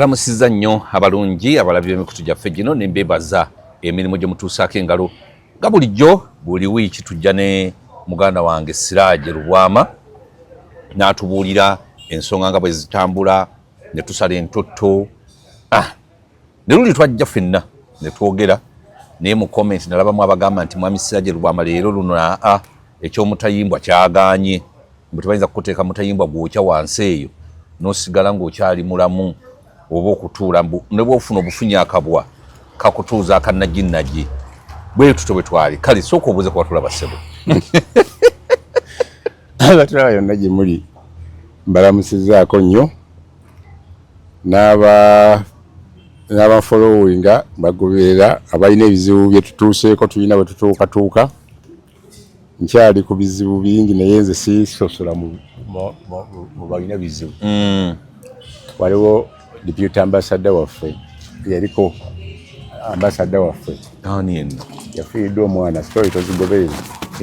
Lamusiza nnyo abalungi abalabi b'emikutu gyaffe gino ne mbeebaza emirimu gye mutuusaako engalo. Nga bulijjo buli wiiki tujja ne muganda wange Siraje Lubwama n'atubuulira ensonga nga bwe zitambula ne tusala entotto. Ne luli twajja ffenna ne twogera naye mu comment nalabamu abagamba nti mwami Siraje Lubwama leero luno aa eky'omutayimbwa kyagaanye, mbu tebayinza kukuteeka mutayimbwa gwokya wansi eyo n'osigala ng'okyali mulamu oba okutuula, mbu ne bw'ofuna obufunyi akabwa kakutuuza akannaginagi. Bwe tutyo bwe twali. Kale sooka obuuze ku batulaba, ssebo. Abatulaba yonna gye muli, mbalamusizaako nnyo n'aba n'abafollowinga bagoberera abalina ebizibu bye tutuuseeko, tulina bwe tutuukatuuka. Nkyali ku bizibu bingi, naye nze sisosola mu balina bizibu. Waliwo deputy ambassador waffe, yaliko ambassador waffe. Ani eno? Yafiiriddwa omwana. Story tozigoberera?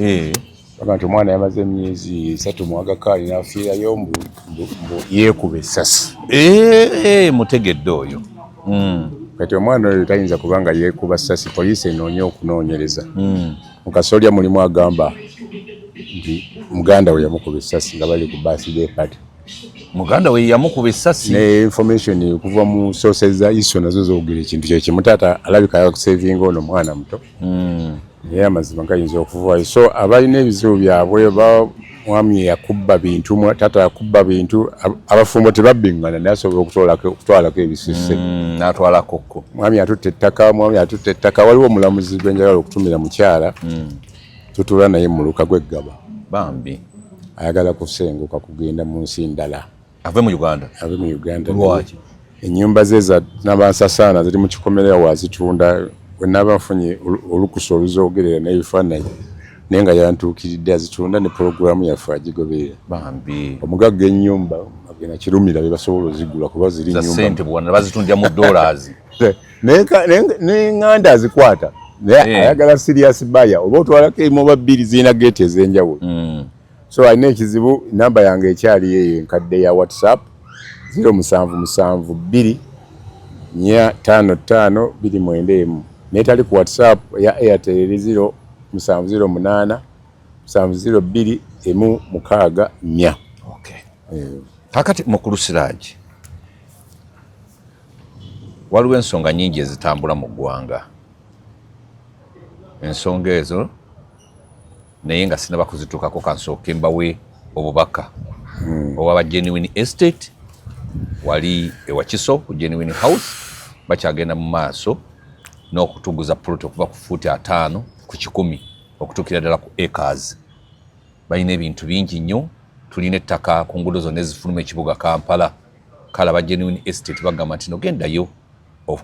Eh. Baga nti omwana yamaze emyezi 3 mu Aga Khan n'afiirayo, mbu yeekuba essasi. Eh, mutegedde oyo. Kati omwana oyo tayinza kuba nga yeekuba ssasi. Poliisi enoonye okunoonyereza. Mu kasolya mulimu agamba nti muganda we yamukuba essasi nga bali ku birthday party. Muganda we yamukuba essasi? Ne information okuva mu sources za ISO nazo zoogera ekintu kyekimu. Taata alabika yakusevinga ono mwana muto, naye amazima gayinza okuvaayo. So abalina ebizibu byabwe, ba mwami yakubba bintu, taata yakubba bintu, abafumbo tebabbiŋŋana, naye asobola okutwalako ebisusse. N'atwalako ko. Mwami atutte ettaka, mwami atutte ettaka. Waliwo omulamuzi gwe njagala okutumira mukyala, tutuula naye mu muluka gw'eggaba. Bambi. Ayagala kusenguka kugenda mu nsi ndala. Ave mu Uganda? Ave mu Uganda. Lwaki? Ennyumba ze za nabansasaana ziri mu kikomera, wazitunda. Bwe nfunye olukusa oluzoogerera n'ebifaananyi, naye nga yantuukiridde, azitunda ne pulogulaamu yaffe agigoberera. Bambi. Omugagga ennyumba agenda kirumira be basobola ozigula kuba ziri za nyumba sente bwana bazitundira mu dollars. N'eŋŋanda azikwata, naye ayagala serious buyer, oba otwalako emu oba bbiri, zirina geeti ez'enjawulo. So alina ekizibu, namba yange ekyali eyo enkadde ya WhatsApp, 0772 455 291, naye tali ku WhatsApp eya Airtel eri 0708 702 164. Okay. Kakati mukulu Siraji, waliwo ensonga nyingi ezitambula mu ggwanga, ensonga ezo naye nga sinaba kuzituukako, kansooke mbawe obubaka obwaba Genuine Estate wali ewakiso ku Genuine House. Bakyagenda mu maaso n'okutuguza plot okuva ku fuuti 50 ku 100 okutuukira ddala ku acres. Balina ebintu bingi nnyo. Tulina ettaka ku nguudo zonna ezifuluma ekibuga Kampala. Kale aba Genuine Estate bagamba nti nogendayo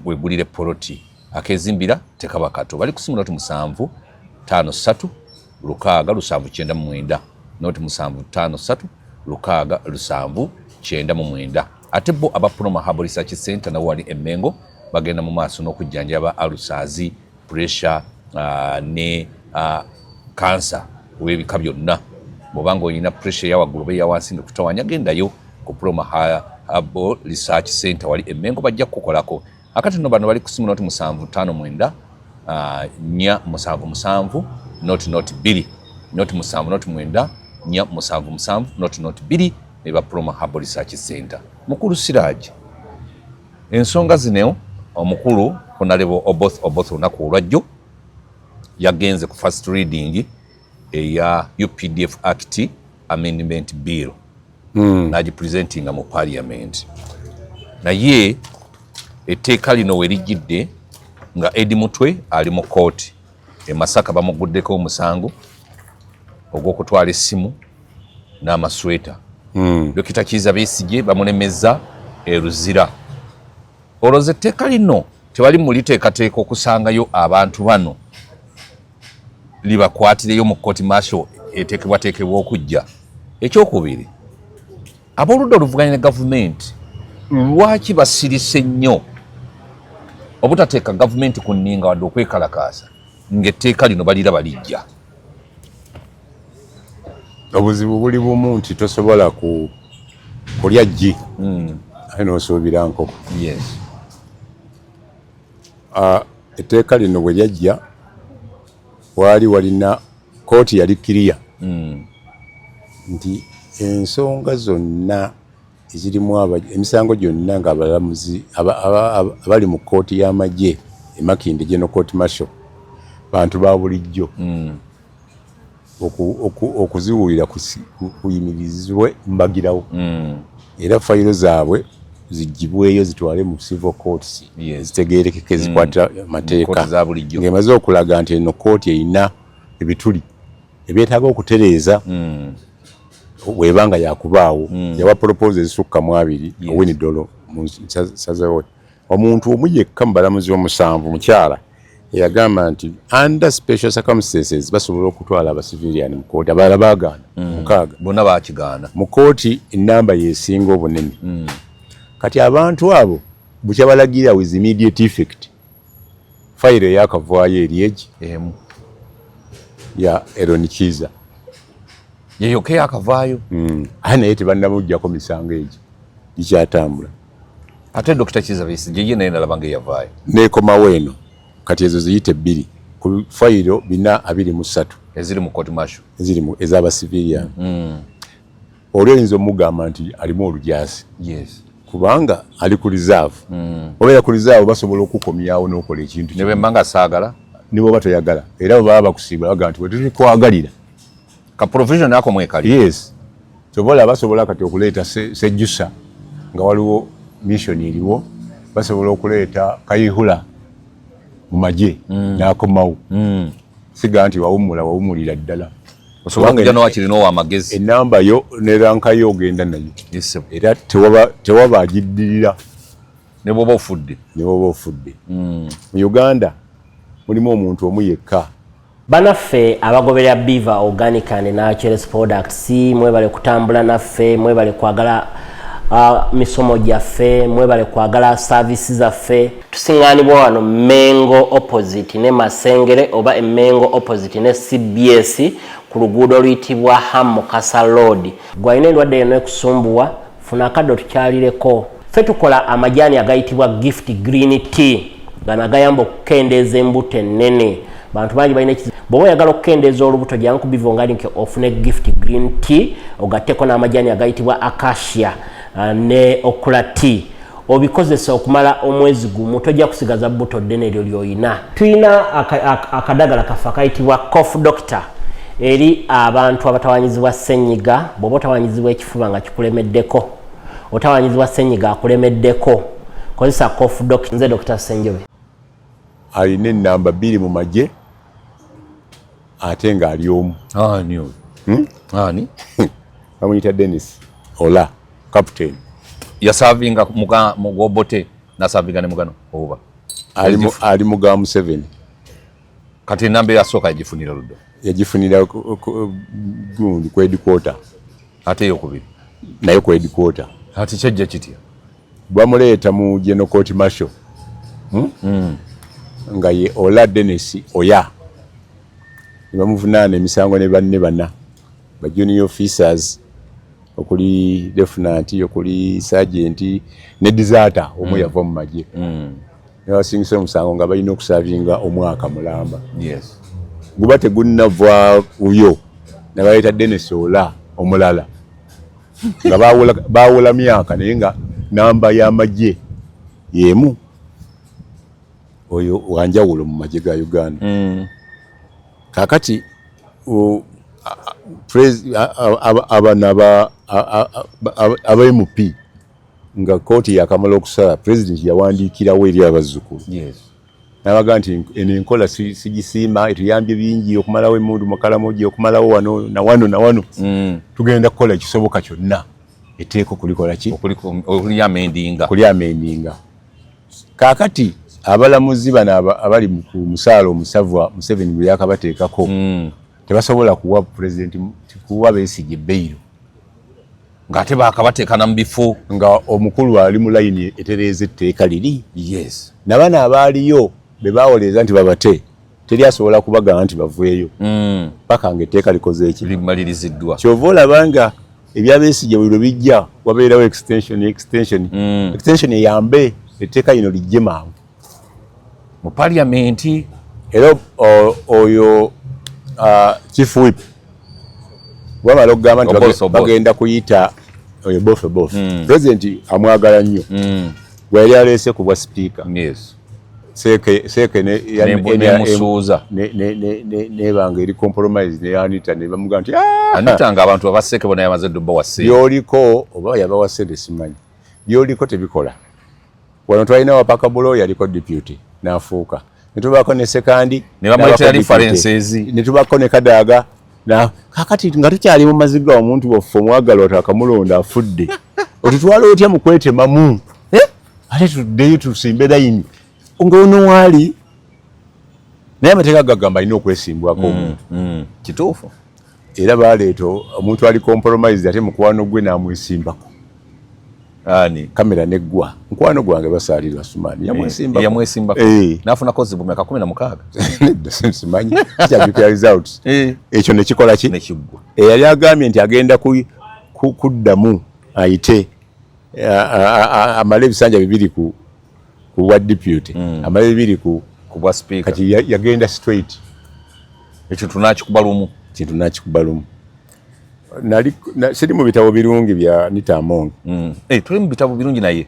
wegulire poloti, akezimbira tekaba kato. Bali kusimu 0753 6 799, 0753 6 799. Ate bo aba Proma Herbal Research Center nabo wali Emmengo, bagenda mu maaso n'okujjanjaba ulcers, pressure, ne cancer ow'ebika byonna. Bw'oba nga olina pressure eya waggulu oba eya wansi nga kutawanya, gendayo ku Proma Herbal Research Center wali Emmengo, bajja kukukolako. Akati nno bano bali ku simu 0759 477 002, 079 477 002, ne ba Proma Herbal Research Center. Mukulu Siraje, ensonga zino, omukulu Honorable Oboth Oboth olunaku olwajjo yagenze ku first reading eya UPDF Act Amendment Bill, n'agipresentinga mu parliament. Naye etteeka lino we lijjidde nga Eddie Mutwe ali mu kooti e Masaka, bamuguddeko omusango ogw'okutwala essimu n'amasweta. Dokita Kiiza Besigye bamulemeza e Luzira. Olowooza etteeka lino tebali muliteekateeka okusangayo abantu bano libakwatireyo mu kooti martial eteekebwateekebwa okujja? Ekyokubiri, abooludda oluvuganya ne gavumenti lwaki basirise nnyo obutateeka gavumenti ku nninga wadde okwekalakaasa ng'etteeka lino baliraba lijja? Obuzibu buli bumu nti tosobola ku kulya ggi. Ate n'osuubira nkoko. Yes. Etteeka lino bwe lyajja, waali walina kooti yali kiriya nti ensonga zonna ezirimu emisango gyonna nga abalamuzi abali mu kkooti y'amagye e Makindye, General Court Martial, bantu ba bulijjo, okuziwulira kuyimirizibwe mbagirawo era fayiro zaabwe zigibweyo zitwale mu civil courts zitegerekeke zikwata amateeka, ng'emaze okulaga nti eno kooti erina ebituli ebyetaaga okutereeza bwebanga yakubaawo. Yawa proposal ezisukka mu 20. Owiny Dollo sazewo omuntu omu yekka mu balamuzi 7 mukyala eyagamba nti under special circumstances basobola okutwala abacivilian mu kooti. Abalala baagaana, 6. Bonna bakigaana. Mu kooti enamba yesinga obunene. Kati abantu abo bukyabalagirira with immediate effect, fayiro eyakavaayo eri egi emu ya Eron Kiiza. Yeyoka eyakavaayo. Aye naye tebannamuggyako misango egyo gikyatambula. Ate Dr. Kiiza Besigye ye naye nalaba nga eyavaayo. Nekomawo eno. Kati ezo ziyite 2 ku fayiro 423 eziri mu court martial. Eziri mu ez'abacivilian. Oli oyinza omugamba nti alimu olujaasi kubanga ali ku reserve. Obeera ku reserve, basobola okukomyawo n'okola ekintu. Ne bwe nga saagala. Ne bw'oba toyagala, era bwe baba bakusiibula bagamba nti wetulikwagalira. Ka provision ako mwekali. Yes, sobola basobola kati okuleeta Sejusa nga waliwo mission eriwo, basobola okuleeta Kayihura mu magye n'akomawo. Siga nti wawummula, wawummulira ddala. Osobola okujja nowakiri n'owamagezi. Enamba yo ne rank yo ogenda nayo. Era tewaba agiddirira. Ne bw'oba ofudde. Ne bw'oba ofudde. Mu Uganda mulimu omuntu omu yekka. Banaffe abagoberera Beaver Organic and Naturals Products, mwebale kutambula naffe, mwebale kwagala misomo gyaffe, mwebale kwagala service zaffe. Tusiŋŋaanibwa wano Mengo opposite ne Masengere, oba Emengo opposite ne CBS, ku luguudo oluyitibwa Ham Mukasa Road. Gwalina endwadde yonna ekusumbuwa, funa akadde otukyalireko. Ffe tukola amajaani agayitibwa Gift Green Tea. Gano agayamba okukendeeza embuto ennene. Bantu bangi balina ekizibu. Bw'oba oyagala okukendeeza olubuto, jangu ku Beaver Organic ofune Gift Green Tea, ogatteko n'amajaani agayitibwa Acacia ne Okra Tea, obikozesa okumala omwezi gumu, tojja kusigaza buto ddene eryo ly'oyina. Tulina akadagala kaffe akayitibwa Cough Doctor eri abantu abatawanyizibwa ssenyiga. Bw'oba otawanyizibwa ekifuba nga kikulemeddeko, otawanyizibwa ssenyiga akulemeddeko, kozesa Cough Doctor. Nze Dr. Ssenjobe. Alina enamba 2 mu magye ate ng'ali omu. Ani oyo? Ani? Bamuyita Denis Ola, captain. Yasavinga mu Gwobote, nasavinga ne mugano oba? Ali mu ga Museveni. Kati enamba eyasooka yagifunira ludda? Yagifunira gundi ku headquarter. Ate eyokubiri? Naye ku headquarter. Ati kyajja kitya? Bamuleeta mu General Court Martial, Nga ye Ola Denis Oya, ne bamuvunaana emisango ne banne bana ba junior officers, okuli lieutenant, okuli sergeant ne deserter omu yava mu magye. Ne basingisa omusango nga balina okusavinga omwaka mulamba. Guba tegunnava uyo, ne baleeta Denis Ola omulala nga baawula myaka, naye nga namba y'amagye y'emu. Oyo wanjawulo mu magye ga Uganda. Kaakati abano aba MP, nga kooti yakamala okusala, president yawandiikirawo eri abazzukulu n'abagamba nti eno enkola sigisiima, etuyambye bingi okumalawo emundu mukalamogi, okumalawo wano na wano na wano. Tugenda kukola ekisoboka kyonna etteeka okulikola ki? Okulyamendinga. Kulyamendinga. Kaakati abalamuzi bano abali ku musaala omusavu Museveni gwe yakabateekako tebasobola kuwa president, kuwa Besigye bail. Ng'ate baakabateekana mu bifo. Nga omukulu ali mu layini etereeza etteeka liri. Nabano abaaliyo be bawolereza nti babate, teri asobola kubagamba nti baveeyo paka nga etteeka likoze eki? Limaliriziddwa. Kyova olaba nga Ebya Besigye buli lwe bijja wabeerawo extension, extension, extension eyambe etteeka lino lijje mangu mu parliament. Era oyo chief whip wamala okugamba nti bagenda kuyita oyo bofe bofe. President amwagala nnyo, gwe yali aleese ku bwa sipiika. Seeke seeke nemusuuza. Nebanga eri compromise ne Anita, ne bamugamba nti Anita nga abantu abaseeke bona yamaze dubba wa ssente. Byoliko oba yabawa ssente simanyi, byoliko tebikola. Wano twalina wapakabulo yaliko deputy n'afuuka, netubaako ne Sekandi ne bamuleetera references, netubaako ne Kadaaga. Na kakati nga tukyali mu maziga, omuntu waffe omwagalwa twakamulonda afudde, otutwala otya mu kwetemamu? Ate tuddeyo tusimbe layini ng'ono waali, naye amateeka gagamba alina okwesimbwako omuntu. Kituufu. Era baleeta omuntu ali compromise, ate mukwano gwe n'amwesimbako. Ani? Kamera neggwa, mukwano gwange basaalirwa Sumani yamwesimbako. Yamwesimbako n'afunako zibumeka 16. Nedda, simanyi, kikyajjukira results. Ekyo nekikola ki? Nekiggwa. Eyali agambye nti agenda kuddamu ayite amale ebisanja 2 ku bwa deputy, amale 2 ku ku bwa speaker. Kati yagenda straight. Ekyo tunakikuba lumu. Kintu nakikuba lumu. Nali siri mu bitabo birungi bya Anita Among. Tuli mu bitabo birungi naye.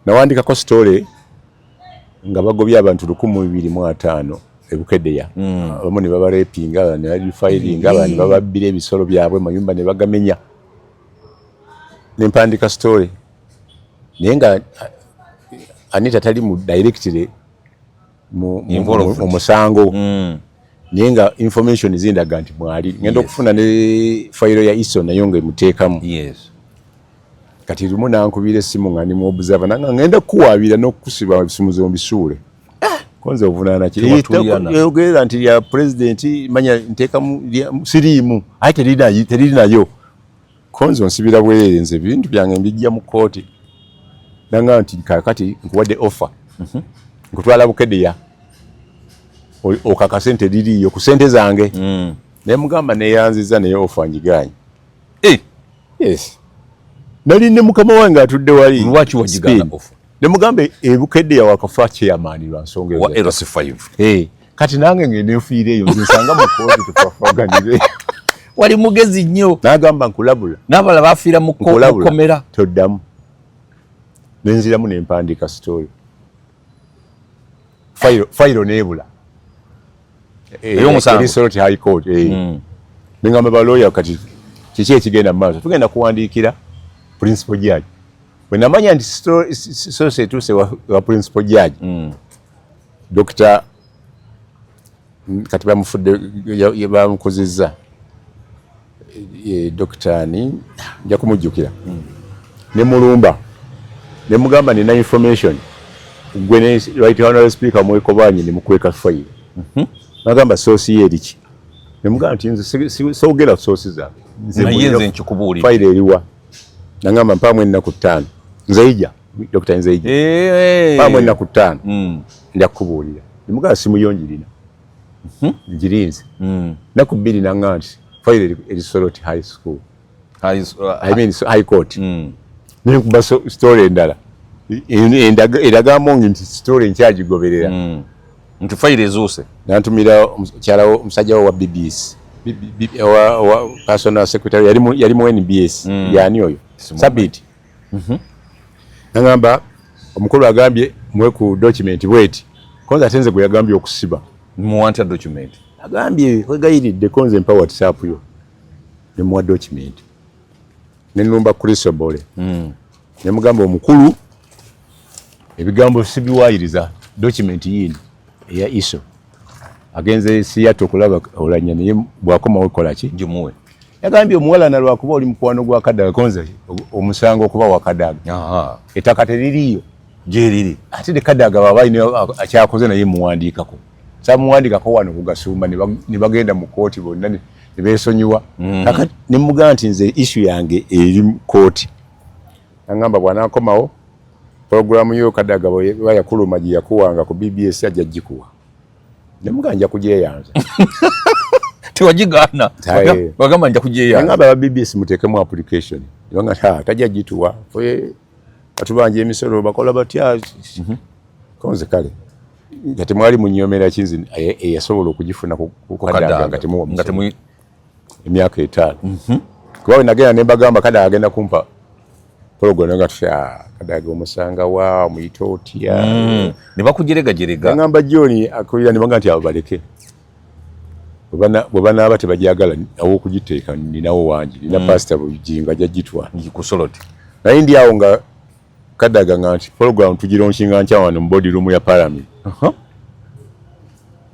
Nawandikako story nga bagobye abantu 1250 ebukedeya, abamu ne babarepinga, abalala ne babifayiringa, abalala ne bababbira ebisolo byabwe, mayumba ne bagamenya. Nempandika story naye nga Anita tali mu directly mu musango, naye nga information zindaga nti mwali ngenda okufuna ne fayiro ya ISO nayo nga emuteekamu. Kati lumu nankubira essimu nga ndi mu Observer, nanga ngenda kukuwaabira n'okukusiba ebisumuzo mbisuule. Konze ovunaana ki? Yogerera nti lya president, manya nteekamu siriimu, aye teriri nayo. Konze onsibira bwereere, nze ebintu byange mbijja mu kkooti. Nanga nti kaakati nkuwadde offer, nkutwala Bukedeya okakase nti teririiyo ku ssente zange. Naye mugamba neyanziza, naye offer ngigaanye. Yes, nali ne mukama wange atudde wali. Lwaki wagigaana offer? Ne mugamba ebukedde yawakafa chairman lwa nsonga wa LC5. Kati nange ngende nfiire eyo, nze nsanga mu kkooti tufafaganire. Wali mugezi nnyo. N'agamba nkulabula. N'abalala bafiira mu kkomera. Toddamu. Nenziramu nempandiika story, fayiro neebula. Ey'omusango. Soroti High Court. Nengamba balooya, kati kiki ekigenda mu maaso? Tugenda kuwandiikira principal judge. Bwe namanya nti source etuuse wa principal judge, Dr. kati bamufudde, bamukuzizza Dr. ani, nja kumujjukira. Ne mulumba ne mugamba nina information, gwe ne right honorable speaker mwekobanye ne mukweka fayiro. Nagamba source ye eriki? Ne mugamba nti nze soogera source zange. Naye nze nkikubuulira. Fayiro eriwa? Nagamba mpaamu ennaku 5. Nzeija, Dr. Nzeija, mpaamu ennaku 5, nja kukubuulira. Ne mugamba simu yo njirina, ngirinze. Nnaku 2 nanga nti fayiro eri Soroti High School, I mean high court. Nenkuba story endala eraga Amongi nti story nkyagigoberera. Nti fayiro ezuuse. Nantumira omukyala omusajja we wa BBS, wa personal secretary, yali mu NBS. Yani oyo Sabiti. Nangamba omukulu agambye muwe ku document bweti, konza ate nze gwe yagambye okusiba. Muwanta document. Agambye kwegayiridde, konze mpa WhatsApp yo. Nemuwa document, nenumba Chris Obore, nemugamba omukulu ebigambo sibiwayiriza, document yiino eya ISO, agenze Seattle okulaba Olanya, naye bwakomawo kola ki? Gimuwe. Yagambye omuwala na lwakuba oli mukwano gwa Kadaga, konze omusango okuba wa Kadaga, ettaka teririiyo. Gyeriri. Ate ne Kadaga baba alina akyakoze naye muwandiikako, samuwandiikako wano kugasumba ne bagenda mu kooti bonna ne beesonyiwa. Kakati ne mugamba nti nze issue yange eri mu kooti. Nangamba bw'anaakomawo programu yo Kadaga bwe yakuluma gye yakuwanga ku BBS ajja gikuwa. Ne mugamba nja kugyeyanza. Tewagigaana, wagamba nja kujeya. Ngamba aba BBS muteekemu application, nga tajja gituwa, fe batubanja emisolo, bakola batya? Konze kale nga temwali munyomera kinzi eyasobola okugifuna ku Kadaga nga temuwa emyaka 5. Kuba nagenda ne mbagamba Kadaga agenda kumpa program, nga tutya Kadaga omusanga wa omuyita otya? Ne bakujeregajerega. Ngamba John akulira ne bagamba nti abo baleke, bwe banaaba tebajagala aw'okugiteeka ninawo wangi, nina pasita Bujingo ajja gitwala kusoloti. Naye ndi awo nga Kadaga nga nti program tugilaunchinga nkya wano mu board room ya parliament.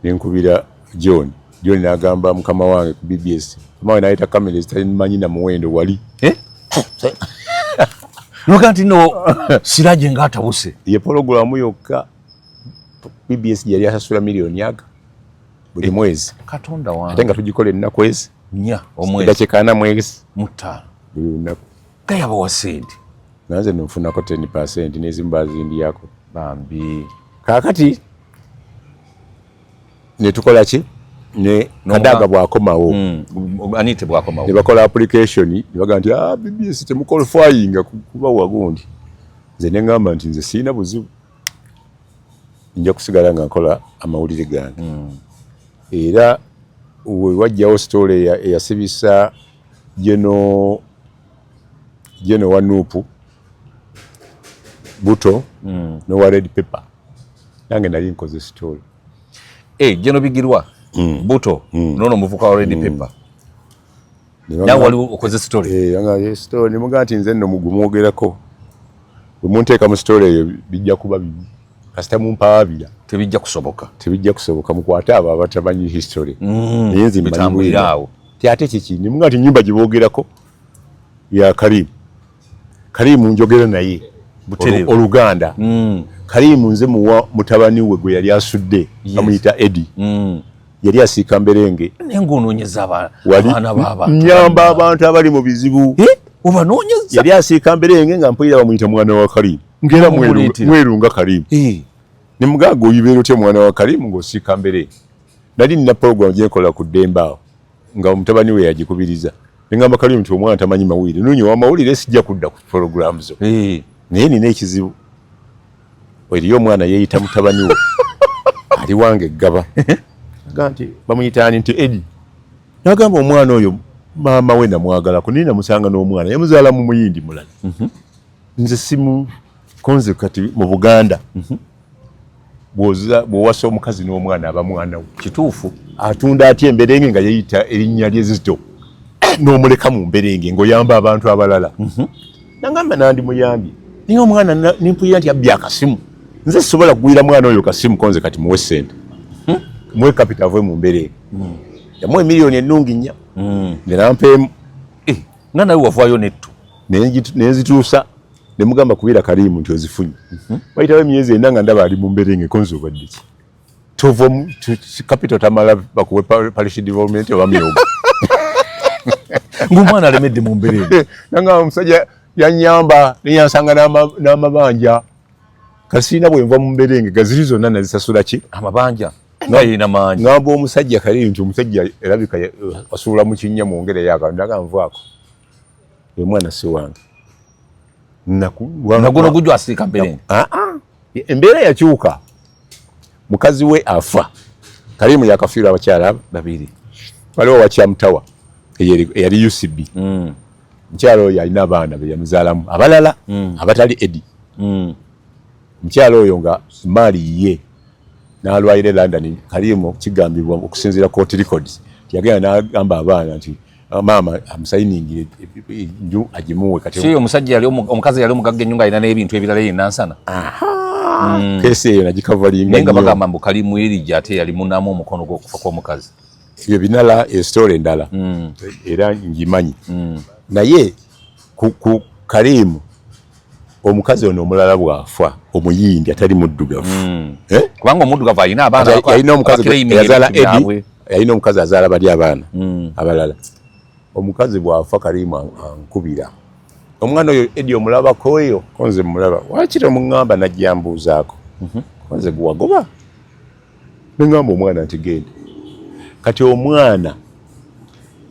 Nenkubira John, John n'agamba mukama wange ku BBS, mukama wange n'ayita kamera ezitalimanyi na muwendo wali. Noga nti no Siraje ng'atabuse. Ye program yokka BBS yali asasula miliyoni aga buli mwezi. Katonda wange. Ate nga tugikola ennaku ezi 4 omwezi. Eddakiika 45 buli lunaku. Gayabawa ssente. Nanze nfunako 10% n'ezimu bazindyako. Bambi. Kaakati ne tukola ki? Ne Kadaga bw'akomawo. Anite bw'akomawo. Ne bakola application ne bagamba nti BBS temuqualifyinga kuba wagundi. Nze ne ngamba nti nze sirina buzibu. Nja kusigala nga nkola amawulire gange. Era we wajjawo story eyasibisa Geno wa Nuupu Buto n'owa Red Pepper. Nange nali nkoze story. Geno Bigirwa Buto n'ono omuvuka wa Red Pepper. Nawe wali okoze story. Nga story ne mugamba nti nze nno mugumwogerako. Bwe munteeka mu story eyo bijja kuba bibi. Kasita mumpaabira. Tebijja kusoboka. Tebijja kusoboka, mukwate abo abatamanyi history. Naye nze mmanyi bwino. Awo. Ti ate kiki? Ne mugamba nti ennyumba gye boogerako ya Karimu. Karimu njogera naye Oluganda. Karimu nze muwa mutabani we gwe yali asudde, bamuyita Eddie. Yali asiika mberenge. Naye ng'onoonyeza abaana b'abantu. Nnyamba abantu abali mu bizibu. Obanoonyeza? Yali asiika mberenge nga mpulira bamuyita mwana wa Karimu. Ngera mweru nga Karimu. Ne mugamba oyibeera otya mwana wa Karimu ng'osiika mberenge. Nali nina program gye nkola ku ddembe awo nga omutabani we yagikubiriza. Ne ngamba Karimu nti omwana tamanyi mawulire. Noonya ow'amawulire sijja kudda ku program zo. Naye nina ekizibu. Eriyo omwana yeeyita mutabani we. Ali wange Ggaba. Agamba nti bamuyita ani nti Eddie. N'agamba omwana oyo maama we namwagalako naye namusanga n'omwana yamuzaala mu muyindi mulala. Nze simu konze kati mu Buganda. Bw'owasa omukazi n'omwana aba mwana we. Kituufu. Atunda atya emberenge nga yeeyita erinnya lye Zito n'omuleka mu mberenge ng'oyamba abantu abalala. Nangamba nandimuyambye. Naye omwana nempulira nti abbye akasimu. Nze sisobola kugwira mwana oyo kasimu konze kati muwe ssente. Muwe capital ave mu mberenge. Yamuwa emiliyoni ennungi 4. Ne nampeemu. Nga nawe wavaayo netto. Ne nzituusa. Ne mugamba kubira Karimu nti ozifunye. Wayitawo emyezi 4 nga ndaba ali mu mberenge konze obadde ki? Tova capital tamala bakuwe parish development oba myogo. Ng'omwana alemedde mu mberenge. Nanga omusajja yannyamba ne yansanga n'amabanja. Kasiina bwe nva mu mberenge gaziri zonna nazisasula ki? Amabanja. Nga yina mangi. Ngamba omusajja Karimu nti omusajja erabika asuula mu kinnya mwongereyo akantu ndaga nvaako. Omwana si wange. Naguno gujwa asiika mberenge. Embeera yakyuka. Mukazi we afa. Karimu yakafiirwa abakyala abo babiri. Waliwo wakyamutawa eyali UCB. Mukyala oyo alina abaana be yamuzaalamu abalala abatali Eddie. Mukyala oyo nga maali ye n'alwalira e London. Karimu kigambibwa okusinziira court records yagenda n'agamba abaana nti maama amusayiningire enju agimuwe. Kati si omusajja yali omukazi yali omugagga ennyo ng'alina n'ebintu ebirala ye Nansana. Keesi eyo nagikavalinga. Naye nga bagamba mbu Karimu Erija ate yali munamu omukono gw'okufa kw'omukazi. Ebyo binala esitole endala era ngimanyi. Naye ku Karimu omukazi ono omulala bw'afa omuyindi atali muddugavu. Kubanga omuddugavu alina abaana. Yalina omukazi yazaala Eddie, yalina omukazi azaala bali abaana abalala. Omukazi bw'afa Karimu ankubira. Omwana oyo Eddie omulabako eyo konze mulaba. Waakiri omuŋŋamba najja mbuuzaako. Konze guwagoba. Ne ŋŋamba omwana nti genda. Kati omwana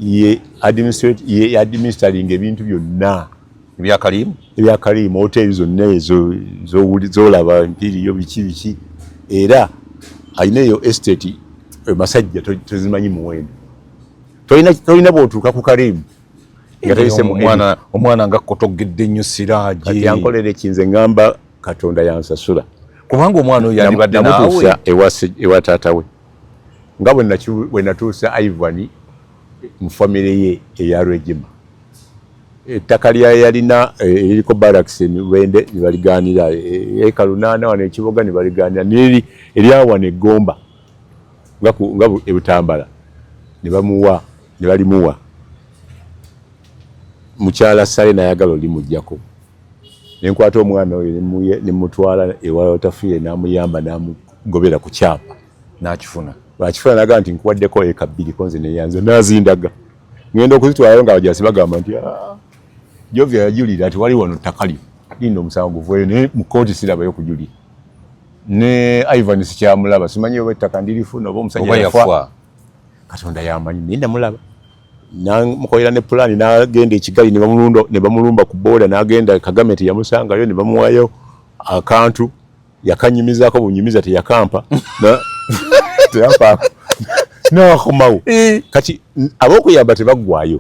Ye administrate, ye administering ebintu byonna ebya Karimu. Ebya Karimu, hoteli zonna ezo zolaba, mpiriyo, biki biki. Era alina eyo estate Masajja, tozimanyi muwendo. Tolina bw'otuuka ku Karimu nga toyise mu omwana, omwana nga kotogedde nnyo Siraje. Kati yankolera ekinze, ngamba Katonda yansasula. Kubanga omwana oyo yandibadde naawe. Namutuusa ewa taata we, nga bwe natuusa Ivan mu famire ye eya Regima. Ettaka lya yalina eririko barracks Lwende ne baligaanira, eka 8 wano ekiboga ne baligaanira, neri erya wano eggomba nga ebutambala ne bamuwa, ne balimuwa. Mukyala Sale nayagala olimuggyako, nenkwata omwana oyo nemutwala ewa Otafiire, n'amuyamba n'amugobera ku kyapa. N'akifuna. Lwakifuna, naga nti nkuwaddeko eka 2 ko nze neyanze, nazindaga. Ngenda okuzitwalayo nga abajasi bagamba nti, "Ah, Jovia yajulira nti wali wano ttaka lyo, linda omusango guveeyo." Naye mu kooti sirabayo kujulira, ne Ivan sikyamulaba, simanyi oba ettaka ndirifuna oba omusajja oba yafa. Yafa. Katonda yamanyi, naye namulaba, namukolera ne pulaani, n'agenda ekigali ne bamulumba ku booda, n'agenda Kagame teyamusangayo, ne bamuwayo akantu, yakanyumizaako bunyumiza, teyakampa. Teyampa, nakomawo. Kati ab'okuyamba tebaggwayo.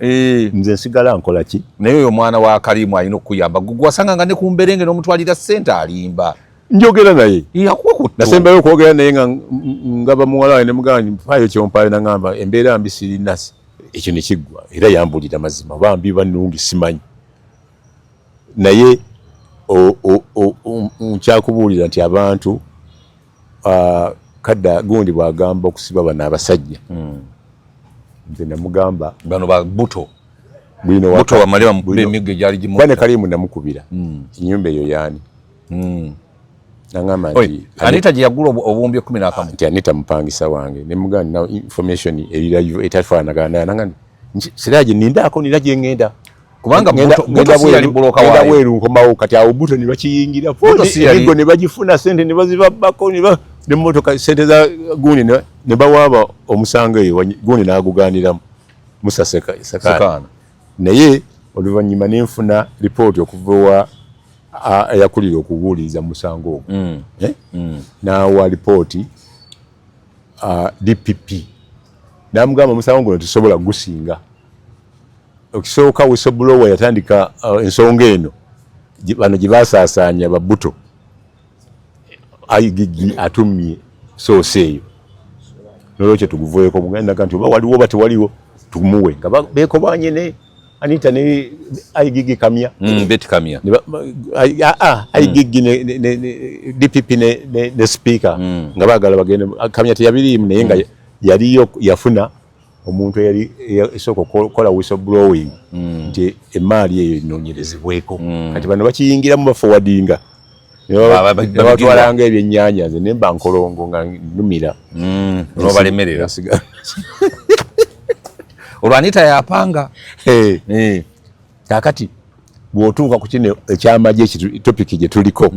Nze nsigala nkola ki? Naye oyo omwana wa Karimu alina okukuyamba. Gwe wasanga nga ne ku mberenge n'omutwalira ssente, alimba. Njogera naye. Yakuwa ku Nasembayo okwogera naye nga ngaba muwala wange, nemugamba nti mpaayo kyompaayo, nagamba embeera mbi, sirina. Ekyo ne kiggwa. Era yambulira mazima, oba mbi bannungi simanyi, naye nkyakubuulira nti abantu, kadda gundi bw'agamba okusiba bano abasajja, nze namugamba bano ba buto bwino buto bamale bamukube emiggo egyali kuba ne gimu. Kalimu namukubira, ennyumba eyo yaani? Nagamba Oi, nti Anita gye yagula obuwumbi 11. Nti Anita mupangisa wange. Nemugamba nina information erirayo etafaanagana, nanga nti Siraje nindaako, nina gye ngenda. Kubanga Buto si yali buloka Ngenda waayo. bweru, nkomawo. Kati awo buto ne bakiyingira, Buto si yali- emigo ne bagifuna, sente ne bazibabbako, nemmotoka, sente za gundi ne bawaaba omusango eyo gundi n'agugaaniramu Musa Sekaana. Sekaana. Naye oluvannyuma nenfuna ripooti okuva ewa eyakulira okubuuliriza mu musango ogwo. Eh? N'awa ripooti DPP, n'amugamba omusango guno tesobola gusinga. Okisooka whistleblower yatandika ensonga eno bano gye basaasaanya babuto, IGG atumye source eyo, nolwekyo tuguveeko. Mugendaga nti oba waliwo oba tewaliwo, tumuwe nga beekobanye ne Anita ne IGG Kamya. Beti Kamya. Ne IGG ne DPP ne speaker nga baagala bagende. Kamya teyabiriimu, naye nga yaliyo, yafuna omuntu eyali esooka okukola whistleblowing nti emaali eyo enoonyerezebweko. Kati bano bakiyingiramu, baforwardinga, nebatwalanga ebyennyanja. Nze nemba nkolongo nga nnumira. Nobalemerera. Olwo Anita yapanga. Eh. Eh. Kakati bw'otuuka ku kino ekyamagye, topic gye tuliko,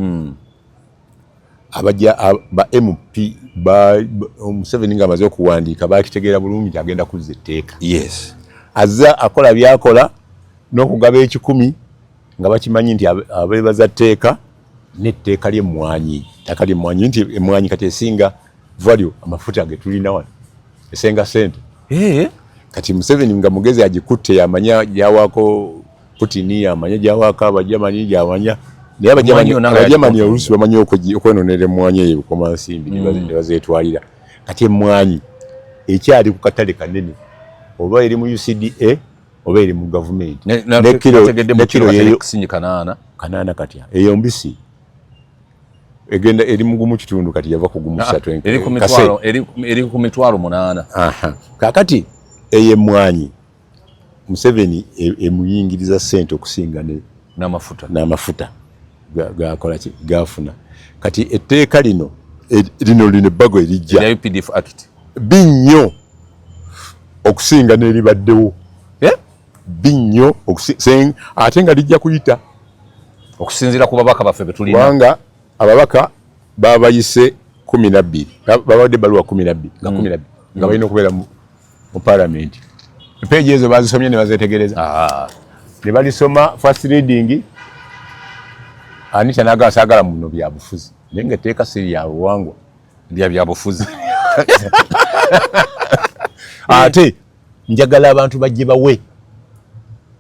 abajja ba MP ba Museveni nga amaze okuwandiika, bakitegeera bulungi nti agenda kuzza etteeka. Azza akola byakola n'okugaba 100 nga bakimanyi nti abeebaza tteeka n'etteeka ly'emmwanyi, ettaka ly'emmwanyi, nti emmwanyi kati esinga value amafuta ge tulina wano, esenga sente. Kati Museveni nga mugezi, agikutte, yamanya gyawaako Putin, yamanya gyawaako Abajamani, gyamanya. Naye Emmwanyi yonna nga Abajamani yagikontrola. oluusi bamanyi okwenonera emmwanyi eyo Bukomansimbi ne bazeetwalira. Kati emmwanyi ekyali ku katale kanene, oba eri mu UCDA oba eri mu gavumenti. Ne Nategedde mu ne kiro kiro yeyo kusinyi 800. 800. Kati eyo mbisi egenda eri mu gumu kitundu, kati yava ku gumu ssatu. Eri ku kase. mitwalo, eri ku 800,000. Aha. Kakati eyo emmwanyi Museveni emuyingiriza ssente okusinga ne n'amafuta. N'amafuta gakola ki, gafuna. Kati etteeka lino lino ebbago erijja erya UPDF Act bi nnyo okusinga n'eribaddewo. Eh? Bi nnyo ate nga lijja kuyita. Okusinziira ku babaka baffe betulina. Kubanga ababaka babayise 12, babadde ebbaluwa 12 nga 12 nga balina okubeera mu palamenti. Peegi ezo bazisomye ne bazetegereza. Ne balisoma first reading. Anita n'agamba saagala muno bya bufuzi, naye nga etteeka si lya buwangwa, lya byabufuzi. Ate njagala abantu bajje bawe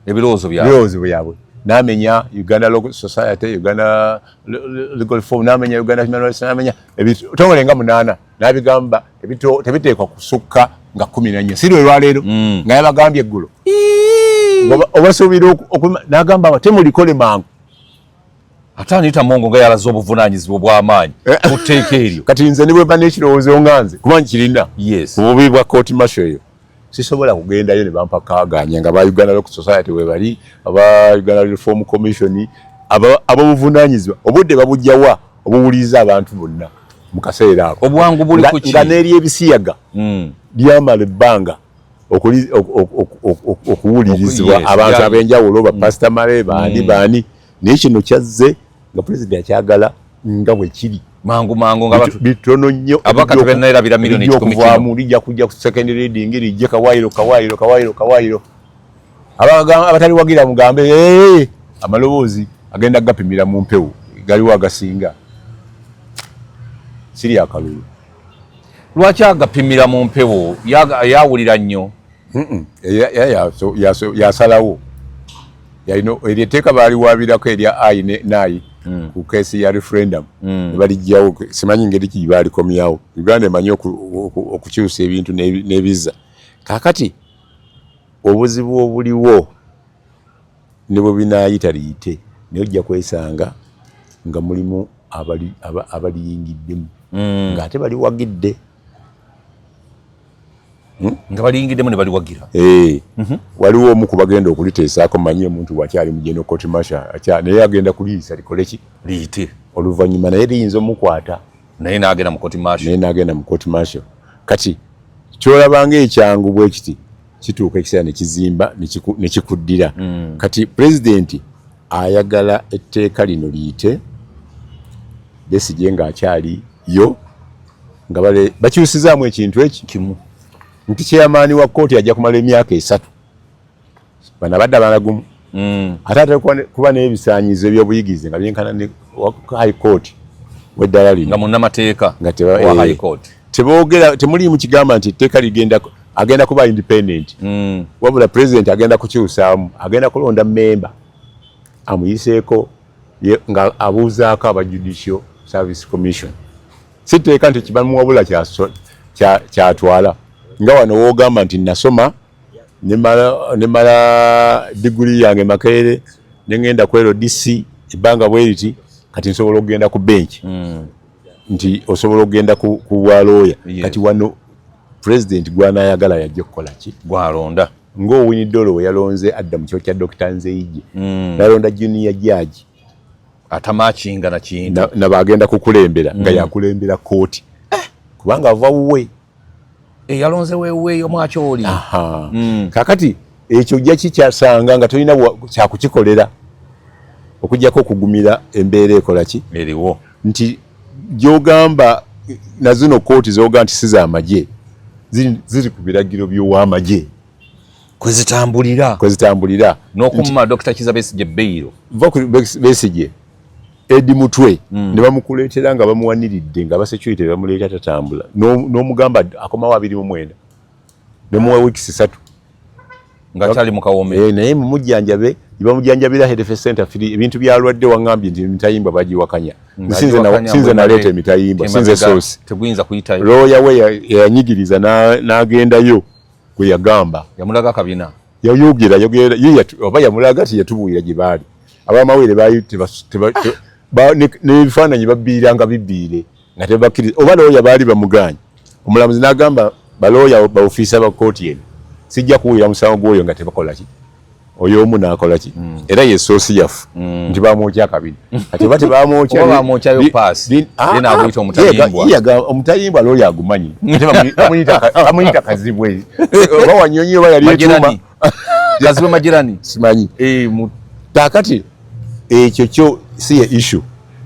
ebirowoozo byabwe. Ebirowoozo byabwe. N'amenya Uganda Law Society, Uganda Legal Reform, n'amenya Uganda Human Rights, n'amenya ebitongole nga 8, n'abigamba tebiteekwa kusukka nga 14. Si lwe lwaleero nga yabagambye eggulo. Obasuubira n'agamba temulikole mangu. Ate Anita Among nga yalaze obuvunaanyizibwa obw'amaanyi ku tteeka eryo. Kati nze ne bwe mba n'ekirowoozo nga nze, kuba nkirina, obubi bwa court martial eyo, sisobola kugendayo ne bampa kaaganya nga ba Uganda Law Society we bali, aba Uganda Reform Commission, ab'obuvunaanyizibwa. Obudde babujja wa obuwuliriza abantu bonna mu kaseera ako? Obwangu buli ku ki? Nga n'eryebisiyaga lyamala ebbanga okuwulirizibwa abantu ab'enjawulo, ba Pastor Male, baani baani, naye kino kyazze nga pulezidenti akyagala nga bwe kiri. Mangu mangu nga bitono nnyo. Ababaka tebanneerabira milioni 100 kino. Lijja kujja ku second reading, lijje kawaayiro kawaayiro kawaayiro kawaayiro. Abatali wagira mugambe amaloboozi agenda gapimira mu mpewo, galiwo agasinga. Siri akalulu. Lwaki agapimira mu mpewo? Yawulira nnyo. Yasalawo. Eryo etteeka baaliwaabirako erya ayi naayi ku keesi ya referendum, ne balijjawo. Simanyi ngeri ki baalikomyawo. Uganda emanyi okukyusa ebintu n'ebizza. Kaakati obuzibu obuliwo ne bwe binaayita liyite, naye ojja kwesanga nga mulimu abaliyingiddemu ng'ate baliwagidde. Nga baliyingiddemu ne baliwagira. Waliwo omu ku bagenda okuliteesaako, manyi omuntu bw'akyali mu General Court Martial, naye agenda kuliyisa likole ki? Liyite. Oluvannyuma naye liyinza omukwata. Naye n'agenda mu court martial. Naye n'agenda mu court martial. Kati ky'olabanga ekyangu bwe kiti kituuka ekiseera ne kizimba ne kikuddira. Kati pulezidenti ayagala etteeka lino liyite Besigye ng'akyali yo, nga bakyusizaamu ekintu eki kimu nti chairman wa kkooti ajja kumala emyaka 3, bano abadde abaana gumu, ate ate kuba n'ebisaanyizo eby'obuyigirize nga byenkana ne high court weddala lino nga munnamateeka nga wa high court. Teboogera, temuliimu kigamba nti etteeka ligenda agenda kuba independent, wabula president agenda kukyusaamu, agenda kulonda memba amuyiseeko nga abuuzaako aba Judicial Service Commission. Si tteeka nti kibamuwabula kyatwala nga wano woogamba nti nasoma nemala diguli yange Makerere, nengenda ku LDC ebbanga bwe riti, kati nsobola okugenda ku bench, nti osobola okugenda ku bwa lawyer. Kati wano president gwanayagala yajja okukola ki? Gwalonda. Ng'Owiny Dollo we yalonze adda mu kifo kya Dr. Nzeije, nalonda junior judge atamakinga na kintu nabagenda kukulembera nga yakulembera kooti kubanga ava wuwe. Yalonze weeweeyo mwakyoli. Kakati ekyo ojja kikyasanga nga tolina kyakukikolera okujjako okugumira embeera ekola ki eriwo. Nti gyogamba na zino kooti zogamba nti si z'amagye, ziri ku biragiro by'ow'amagye kwezitambulira, kwezitambulira. N'okumma Dr. Kizza Besigye bail. Va ku Besigye, Eddie Mutwe ne bamukuleetera nga bamuwaniridde, nga abasecurity bamuleeta tatambula, n'omugamba akomawo 29, nemuwa weeks 3 nga kyali mu kawome. Naye mumujjanjabe, bamujjanjabira health center free. Ebintu byalwadde waŋŋambye nti emitayimbwa bagiwakanya. Sinze naleeta emitayimbwa, sinze source. Teguyinza kuyitayo. Lawyer we yanyigiriza n'agendayo gwe yagamba. Yamulaga akabina. Yayogera, yogera, ye oba yamulaga ti yatubuulira gye baali. Abamawulire baali n'ebifaananyi babbiiranga bibbiire nga tebakkiriza, oba lawyer baali bamugaanye. Omulamuzi n'agamba balooya baofiisa ba kkooti eno, sijja kuwulira musango gw'oyo nga tebakola ki, oyo omu n'akola ki, era ye soosi yaffe nti bamwokya akabina. Kati oba tebamwokya, oba bamwokyayo paasi, ye n'aguyita omutayimbwa. Omutayimbwa looya agumanyi, bamuyita Kazibwe oba Wanyonyi oba yali etuuma Kazibwe Majirani, simanyi. Kaakati ekyo kyo si ye issue,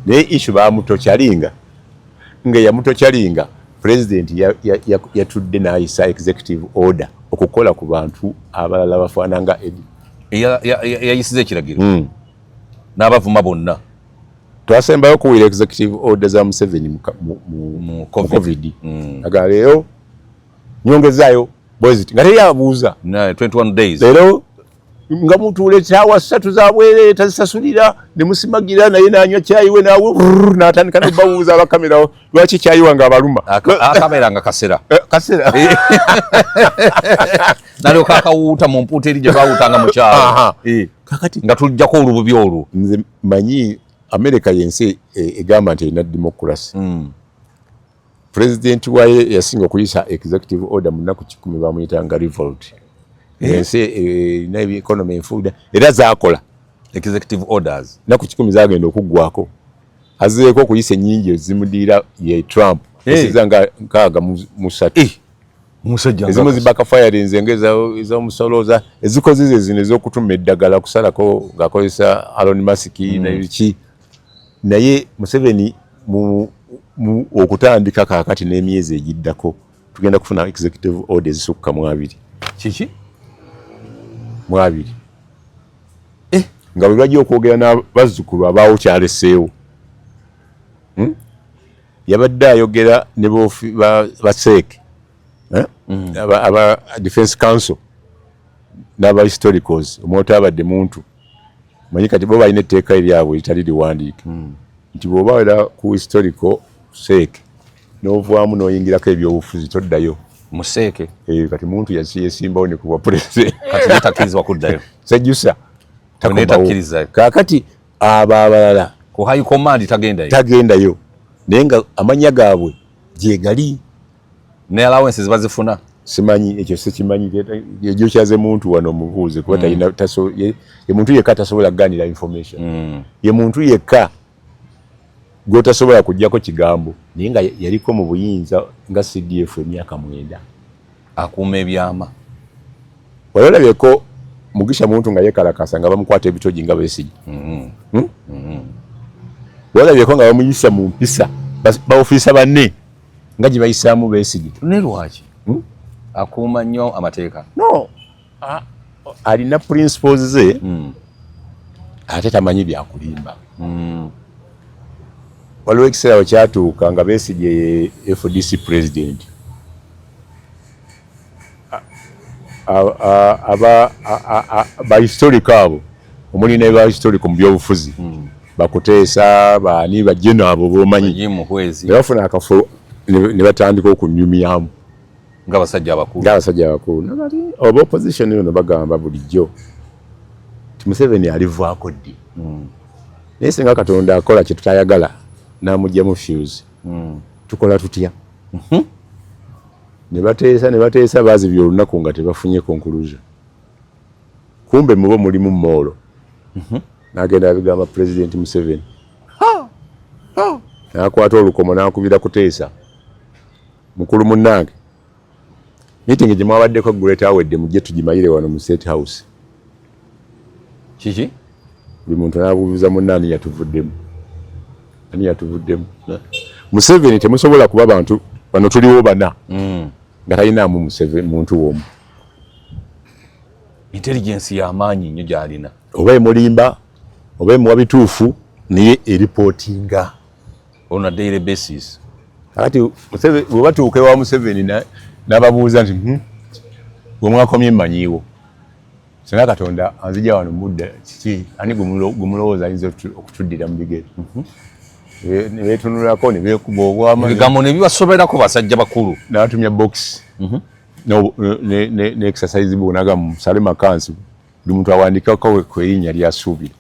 naye issue bamutokyalinga nga yamutokyalinga President yatudde n'ayisa executive order okukola ku bantu abalala bafaana nga Eddie. Yayisiza ekiragiro n'abavuma bonna. Twasembayo okuwulira executive order za Museveni mu COVID. Aga leero nyongezaayo bweziti nga teri abuuza. 21 days. Leero nga mutuula essaawa 3 za bwereere tazisasulira ne musimagira naye n'anywa caayi we naawe n'atandika n'okubabuuza abakamera lwaki caayi wange abaluma. Akabeera nga kasera. Kasera. Nalyoka akawuuta mu mpuuta eri gye baawuutanga mu kyalo. Kakati nga tujjako olububi olwo. Nze manyi America yensi egamba nti erina democracy. President waye yasinga okuyisa executive order mu nnaku 10 bamuyitanga revolt. Ensi erina economy enfuuda era zaakola executive orders. Nnaku 10 zaagenda okuggwako. Azzeeko okuyisa ennyingi ezimudiira ye Trump. Esiza nga 63. Musajja ezimu zibakafirinze ng'ez'omusolo ezikoze ze zino ez'okutuma eddagala kusalako ng'akozesa Elon Musk n'ebiki. Naye Museveni okutandika kaakati n'emyezi egiddako tugenda kufuna executive order ezisukka mu 2. Kiki? Mu 2. Nga bwe bajja okwogera n'abazzukulu abaawo kyaleseewo. Yabadde ayogera ne baseeke aba Defense Council n'aba historicals, omwoto abadde muntu. Manyi kati bo balina etteeka eryabwe eritali liwandiike. Nti bw'oba era ku historical seeke n'ovaamu n'oyingirako ebyobufuzi toddayo. Museeke. Kati muntu yesimbawo ne ku bwa president. Kati ye takkirizibwa kuddayo. Sejjusa. Takomawo. Kaakati abo abalala ku high command tagendayo. Tagendayo. Naye nga amannya gaabwe gye gali. Ne allowances bazifuna. Simanyi ekyo sikimanyi ekyo kyaze muntu wano mubuuze kuba talina ye muntu yekka tasobola kuganira information. Ye muntu yekka gw'otasobola kuggyako kigambo naye nga yaliko mu buyinza nga CDF emyaka 9. Akuuma ebyama. Wali olabyeko Mugisha Muntu nga yeekalakaasa nga bamukwata ebitogi nga Besigye. Wali olabyeko nga bamuyisa mu mpisa baofiisa banne nga gye bayisaamu Besigye. Ne lwaki? Akuuma nnyo amateeka. No, alina principles ze ate tamanyi byakulimba. Waliwo ekiseera we kyatuuka nga Besigye ye FDC president. Ba historical abo omuli ne ba historical mu byobufuzi bakuteesa baani bajeno abo b'omanyi ne bafuna akafo ne batandika okunyumyamu ng'abasajja abakulu. Ng'abasajja abakulu. Oba opposition eno bagamba bulijjo nti Museveni alivaako ddi. Naye singa Katonda akola kye tutayagala n'amuggyamu fuse, tukola tutya? Ne bateesa baazibye olunaku nga tebafunye conclusion. Kumbe mubo mulimu Molo. N'agenda abigamba President Museveni. N'akwata olukomo n'akubira kuteesa. Mukulu munnange, meeting gye mwabaddeko Great Awedde mujje tugimalire wano mu State House. Kiki? Buli muntu n'abuuza munne ani yatuvuddemu. Ani yatuvuddemu? Museveni temusobola kuba bantu bano tuliwo bana. Nga talinaamu Museveni muntu w'omu. Intelligence y'amaanyi nnyo gy'alina. Oba emulimba, oba emuwa bituufu, naye eripootinga. On a daily basis. Kakati bwe batuuka ewa Museveni n'ababuuza nti gwe mwakomye mmanyiiwo. Singa Katonda anzija wano mudda kiki ani gwe mulowooza ayinza okutuddira mu bigere. Ne beetunulako ne beekuba obwama. Ebigambo ne bibasoberako basajja bakulu. N'atumya box. Ne exercise book n'agamba musale makansi buli muntu awandiikako ku erinnya ly'asuubira.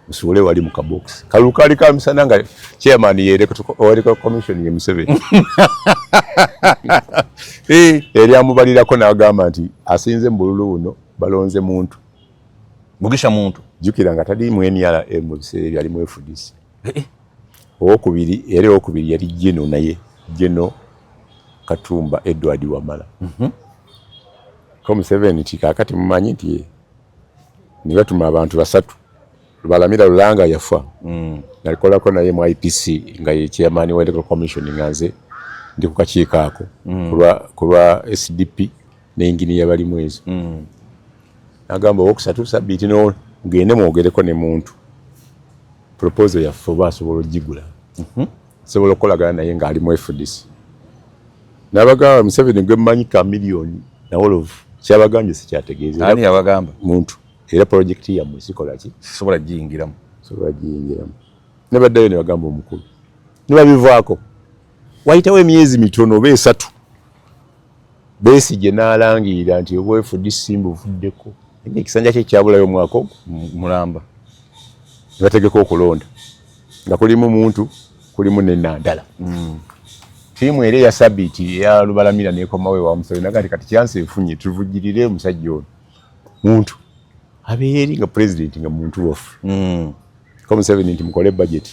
Musuule wali mu kabox. Kalulu kaali ka misana nga chairman ye Electoral Commission ye Museveni. Eri amubalirako n'agamba nti asinze mu bululu buno balonze muntu. Mugisha Muntu. Jjukira nga tali mu NRM mu biseera ebyo ali mu FDC. Owokubiri era owokubiri yali Geno naye Geno Katumba Edward Wamala. Ko Museveni nti kaakati mumanyi nti ne batuma abantu basatu. Lubalamira Lulanga yafa. Nalikolako naye mu IPC nga ye chairman wa Electoral Commission nga nze Ndi ku kakiiko ako ku lwa SDP ne inginiya Balimwezo. Nagamba owokusatu Sabiiti no mugende mwogereko ne Muntu, proposal yaffe oba asobola ogigula, sobola okukolagana naye ng'ali mu FDC. N'abagamba Museveni gwe mmanyi ka miliyoni nawolovu kyabagambye sikyategeeza. Ani yabagamba? Muntu. Era projekiti yammwe sikola ki, sisobola giyingiramu. Sobola giyingiramu. Ne baddayo ne bagamba omukulu ne babivaako. Wayitawo emyezi mitono oba 3, Besigye n'alangirira nti obwa FDC mbuvuddeko, ekisanja kye kyabulayo omwaka ogwo mulamba. Ne bategeka okulonda nga kulimu Muntu, kulimu ne Nandala. Tiimu era eya Sabiiti eya Lubalamira nekomawo ewa Museveni, naga nti kati kyansi efunye, tuvugirire omusajja ono Muntu abeera eri nga pulezidenti nga Muntu waffe. Ko Museveni nti mukole budget,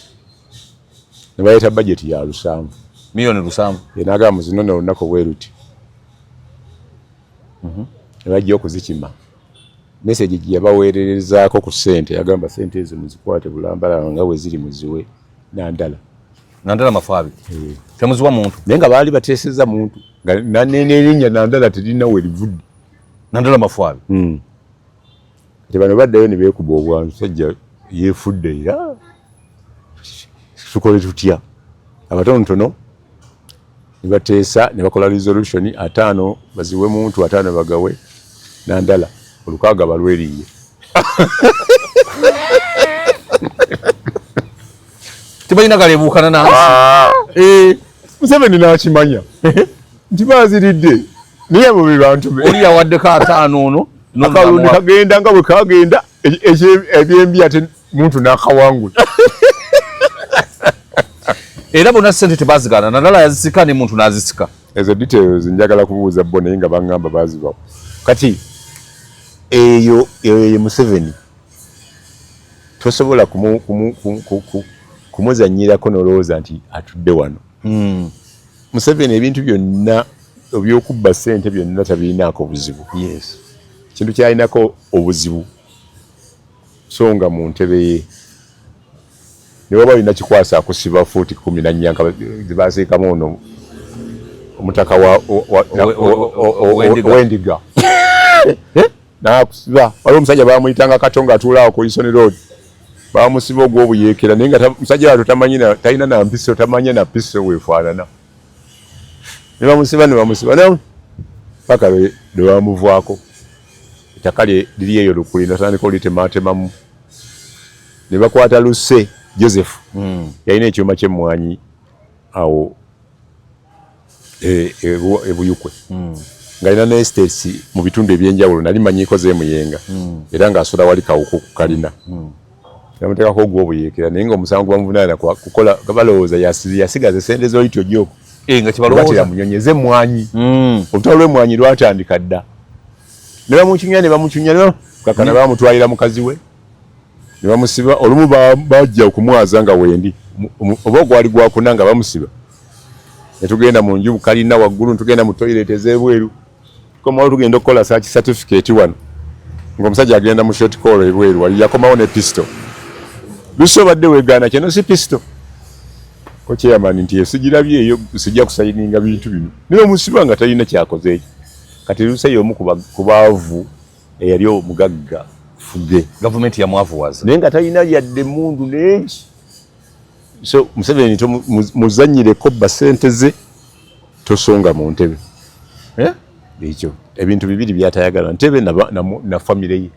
ne baleeta budget ya 7 miliyoni 7. Yenagamba muzinone olunaku bwe luti. Ne bajja okuzikima, message gye yabaweererezaako ku ssente, yagamba ssente ezo muzikwate bulambala nga bwe ziri, muziwe Nandala. Nandala Mafaabi, temuziwa Muntu. Naye nga baali bateesezza Muntu, nga n'erinnya Nandala terina we livudde. Nandala Mafaabi. Kati bano baddayo ne beekuba obwantu, sajja yeefudde, era tukole tutya? Abatonotono ne bateesa ne bakola resolution, 50 baziwe Muntu, 50 bagawe Nandala, 6 balweriye. Tebalina galebuukana nansi. Eh, Museveni n'akimanya nti baziridde, naye abo be bantu be. Oli yawaddeko 50 ono. Akalulu ne kagenda nga bwe kagenda, ebyembi ate Muntu n'akawangula. Era bonna sente tebazigaana, Nandala yazisika ne Muntu n'azisika. Ezo details njagala kubuuza bo, naye nga baŋŋamba bazibawo. Kati eyo eyo ye Museveni, tosobola kumuzanyirako nolowooza nti atudde wano. Museveni ebintu byonna obyokubba ssente byonna tabirinaako buzibu. Kintu kyalinako obuzibu so nga mu ntebe ye ne waba olina kikwasa akusiba fuuti 14 nga zibasiikamu ono omutaka w'endiga n'akusiba. Waliwo omusajja bamuyitanga Kato nga atuula awo ku Wilson Road, bamusiba ogw'obuyeekera, naye nga musajja wattu tamanyi, talina na mpiso, tamanya na piso weefaanana. Ne bamusiba ne bamusiba paka lwe bamuvaako. Ettaka lye liri eyo Lukuli, natandika olitematemamu ne bakwata Luse Joseph. Yalina ekyuma ky'emmwanyi awo e Buyukwe, ng'alina ne estates mu bitundu ebyenjawulo. Nali manyiiko z'emuyenga, era ng'asula wali Kawuku ku kalina. Bamuteekako ogw'obuyeekera, naye ng'omusango gwamuvunaana kukola balowooza yasigaza esente z'oyityo gyoko. Eh, nga kibalowooza. Munyonyi ez'emmwanyi. Olutalo lw'emmwanyi lwatandika dda, ne bamucunya ne bamucunya kakana bamutwalira mukazi we ne bamusiba. Olumu bajja okumwaza nga wendi, oba gwali gwakuna nga bamusiba, ne tugenda mu nju kalina waggulu, netugenda mu toilet ez'ebweru, komawo tugenda okukola search certificate wano, ng'omusajja agenda mu short call ebweru wali, yakomawo ne pistol. Lusi obadde weegaana kyeno si pistol ko chairman nti esigirabye eyo, sijja kusayininga bintu bino. Naye omusiba nga talina kyakoze ekyo. Kati Lusa y'omu ku baavu eyali omugagga fuge. Gavumenti yamwavuwaza. Naye nga talina yadde emundu nengi. So Museveni muzanyireko bba sente ze, tosonga mu ntebe. Eh? Ekyo ebintu bibiri byatayagala, ntebe na famire ye.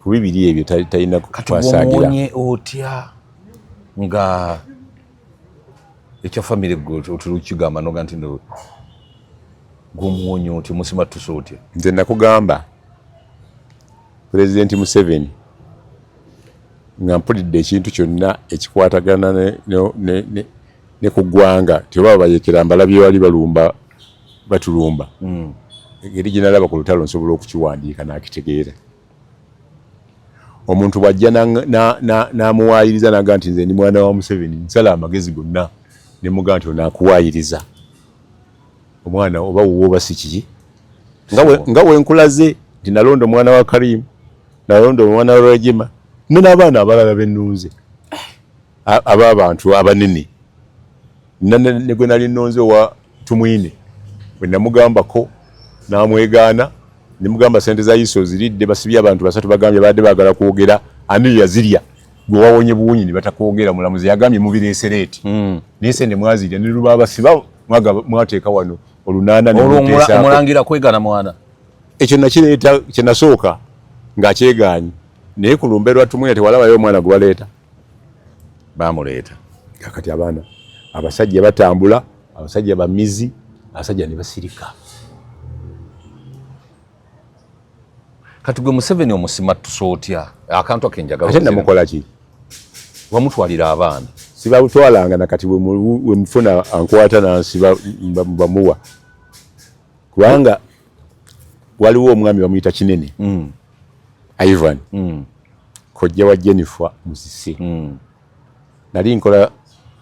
Ku bibiri ebyo talina kwasaagira. Kati otya nga ekya famire gwe otulukigamba noga nti no gwomuwonya otya, omusimattusa otya? Nze nakugamba Pulezidenti Museveni nga mpulidde ekintu kyonna ekikwatagana ne ku ggwanga, tebaba bayekera mbalabye wali balumba batulumba. Engeri gye nalaba ku lutalo nsobola okukiwandiika n'akitegeera. Omuntu bw'ajja n'amuwaayiriza n'agamba nti nze ndi mwana wa Museveni, nsala amagezi gonna ne mugamba nti onaakuwaayiriza omwana oba wuwo oba si kiki, nga wenkulaze nti nalonda omwana wa Karim, nalonda omwana wa Rwejema ne n'abaana abalala bennunze ab'abantu abanene. Ne gwe nali nnonze owa Tumwine bwe namugambako n'amwegaana, ne mugamba sente za ISO ziridde, basibye abantu basatu, bagambye babadde baagala kwogera ani yazirya, gwe wawonye buwunyi ne batakwogera. Mulamuzi yagambye mubireese leeti, naye sente mwazirya ne luba basiba mwateeka wano olunaana ne muteesaako. Omulangira kwegana mwana. Ekyo nakireeta kye nasooka ng'akyegaanyi, naye ku lumbe lwa Tumwine tewalabayo omwana gwe baleeta. Bamuleeta. Kakati abaana abasajja batambula, abasajja bamizi, abasajja ne basirika. Kati gwe Museveni omusimattusa otya? Akantu akenjagala. Ate namukola ki? Wamutwalira abaana. Sibabutwalanga nakati bwe mufuna ankwata nansiba bamuwa, kubanga waliwo omwami bamuyita Kinene Ivan, kojja wa Jennifer Musisi. Nali nkola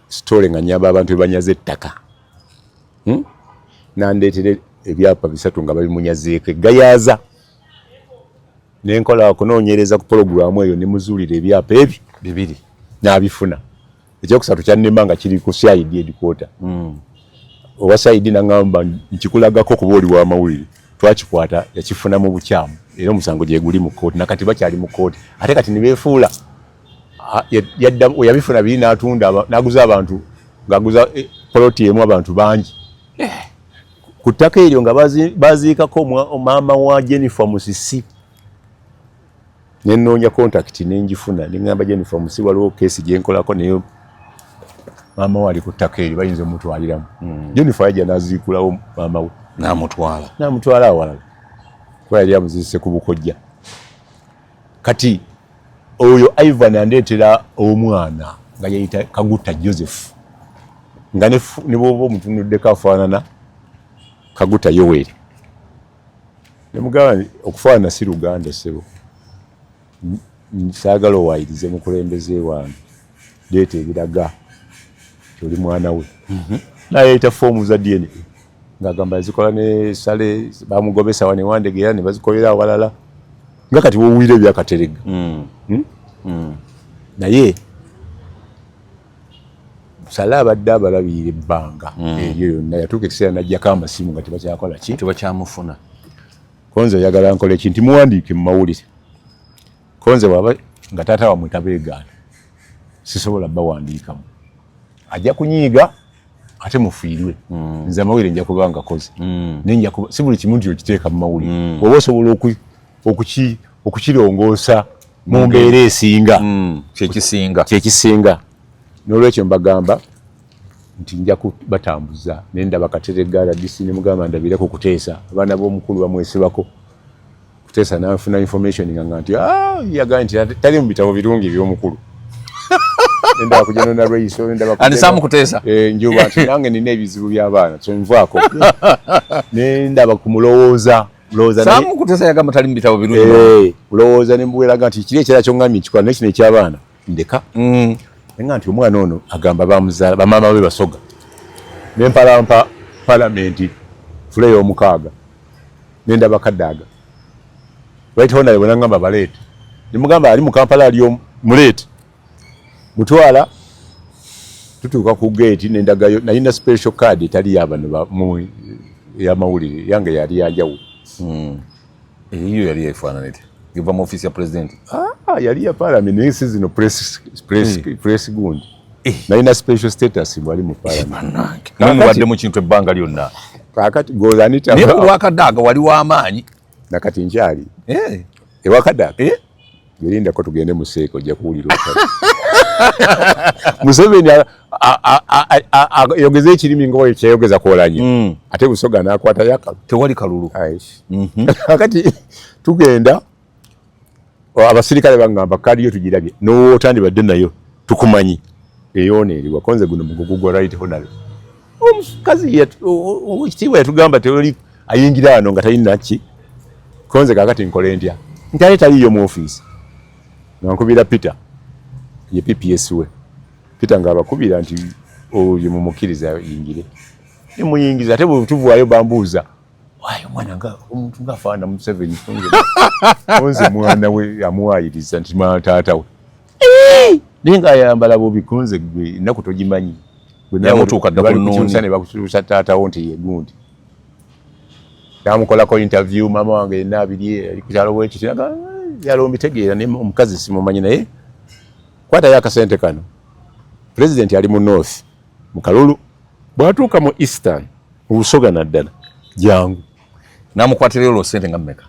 story nga nyamba abantu bebanyaza ettaka, Nandeetera ebyapa bisatu nga babimunyazeeko eggayaaza, nenkola okunoonyereza ku pologulaamu eyo nemuzuulira ebyapa ebyo bibiri n'abifuna. Ekyokusatu kyannema nga kiri ku CID headquarter. Owa CID nangamba nkikulagako kuba oli w'amawulire. Twakikwata yakifuna mu bukyamu, era omusango gye guli mu kkooti nakati bakyali mu kkooti. Ate kati ne beefuula yabifuna biri n'atunda n'aguza abantu, ng'aguza poloti emu abantu bangi ku ttaka eryo nga baziikako maama wa Jennifer Musisi. Nenoonya contact nenjifuna, neŋŋamba Jennifer Musisi waliwo keesi gyenkolako naye maama we ali ku ttaka eryo bayinza omutwaliramu. Jennifer yajja n'aziikulawo maama we n'amutwala n'amutwala awalala kuba yali amuziise ku bukojja. Kati oyo Ivan andeetera omwana nga yeyita Kaguta Joseph, nga ne bw'oba omutunuddeko afaanana Kaguta Yoweri. Ne mugamba okufaanana si Luganda ssebo, saagala owaayirize mukulembeze wange, leeta ebiraga nti oli mwana we. N'ayeyita foomu za DNA ng'agamba yazikola ne sale bamugobesa wano ewandegera ne bazikolera awalala, nga kati wowulira ebyakaterega. Naye Sale abadde abalabirira ebbanga eryo yonna, yatuuka ekiseera n'aggyako amasimu nga tebakyakola ki, tebakyamufuna. Konze oyagala nkole ki? Nti muwandiike mu mawulire. Konze bw'aba nga taata wammwe tabeegaana, sisobola bawandiikamu, ajja kunyiiga ate mufiirwe. Nze amawulire nja kuba ngakoze, naye nja kuba si buli kimu nti okiteeka mu mawulire. Oba osobola okukirongoosa mu mbeera esinga kyekisinga kyekisinga. N'olwekyo mbagamba nti nja kubatambuza naye ndaba Kateregga RDC ne mugamba ndabireko kuteesa, abaana b'omukulu bamwesibako kuteesa, nanfuna information nga nti yagambye nti tali mu bitabo birungi eby'omukulu. Nendaba kujanona lweiso, nendaba Ani Sam Kuteesa? Njuba nti nange nina ebizibu by'abaana kyenvaako, nendaba kumulowooza mulowooza Sam Kuteesa yagamba tali mu bitabo birungi. Mulowooza ne mbuweraga nti kiri ekirala ky'oŋŋambye nkikola, naye kino eky'abaana ndeka. Nga nti omwana ono agamba bamuzaala bamaama be Basoga, nempalampa palamenti fula ey'omukaaga nendaba Kadaaga Right Honorable nangamba baleete, nemugamba ali mu Kampala ali muleete, mutwala tutuuka ku gate nendagayo nalina special card etali yabano ey'amawulire yange yali yanjawulo. Eyiyo yali efaanana etya? Eva mu office ya president? Yali ya parliament, naye si zino press gundi. Nalina special status bwali mu parliament. Naye mubadde mu kintu ebbanga lyonna. Kaakati gozanita naye ku lwakadaaga wali w'amaanyi. Nakati nkyali ewakadaaga. Gerindako tugende mu seeka ojja kuwulira otali. Museveni yogeza ekirimi nga oyo kyeyogeza kwolanye, ate Busoga n'akwatayo akalulu. Tewali kalulu. Kakati tugenda abasirikale baŋŋamba kaadi yo tugirabye n'owotandibadde nayo tukumanyi eyoona eriwa konze guno mugugu gwa Right Honorable. Omukazi owekitiibwa yatugamba tewali ayingira wano nga talina ki. Konze kakati nkole ntya nti ate taliiyo mu ofiisi, nga nkubira Peter ye PPS we. Peter ng'abakubira nti oyo mumukkiriza ayingire, nemuyingiza. Ate bwe tuvaayo bambuuza wayo omwana nga omuntu ng'afaanana Museveni, konze mwana we amuwaayiriza nti mwana taata we naye ng'ayambala bubi. Konze gwe ennaku togimanyi. Yamutuuka dda ku nnuuni. Ne bakutuusa taatawo nti ye gundi. Namukolako interview, maama wange yenna abiri ali ku kyalo bwekiti, byalo mbitegeera, naye omukazi simumanyi, naye kwatayo akasente kano. Pulezidenti ali mu north mu kalulu, bw'atuuka mu eastern mu Busoga naddala, jangu. Namukwatirayo olwo sente nga mmeka?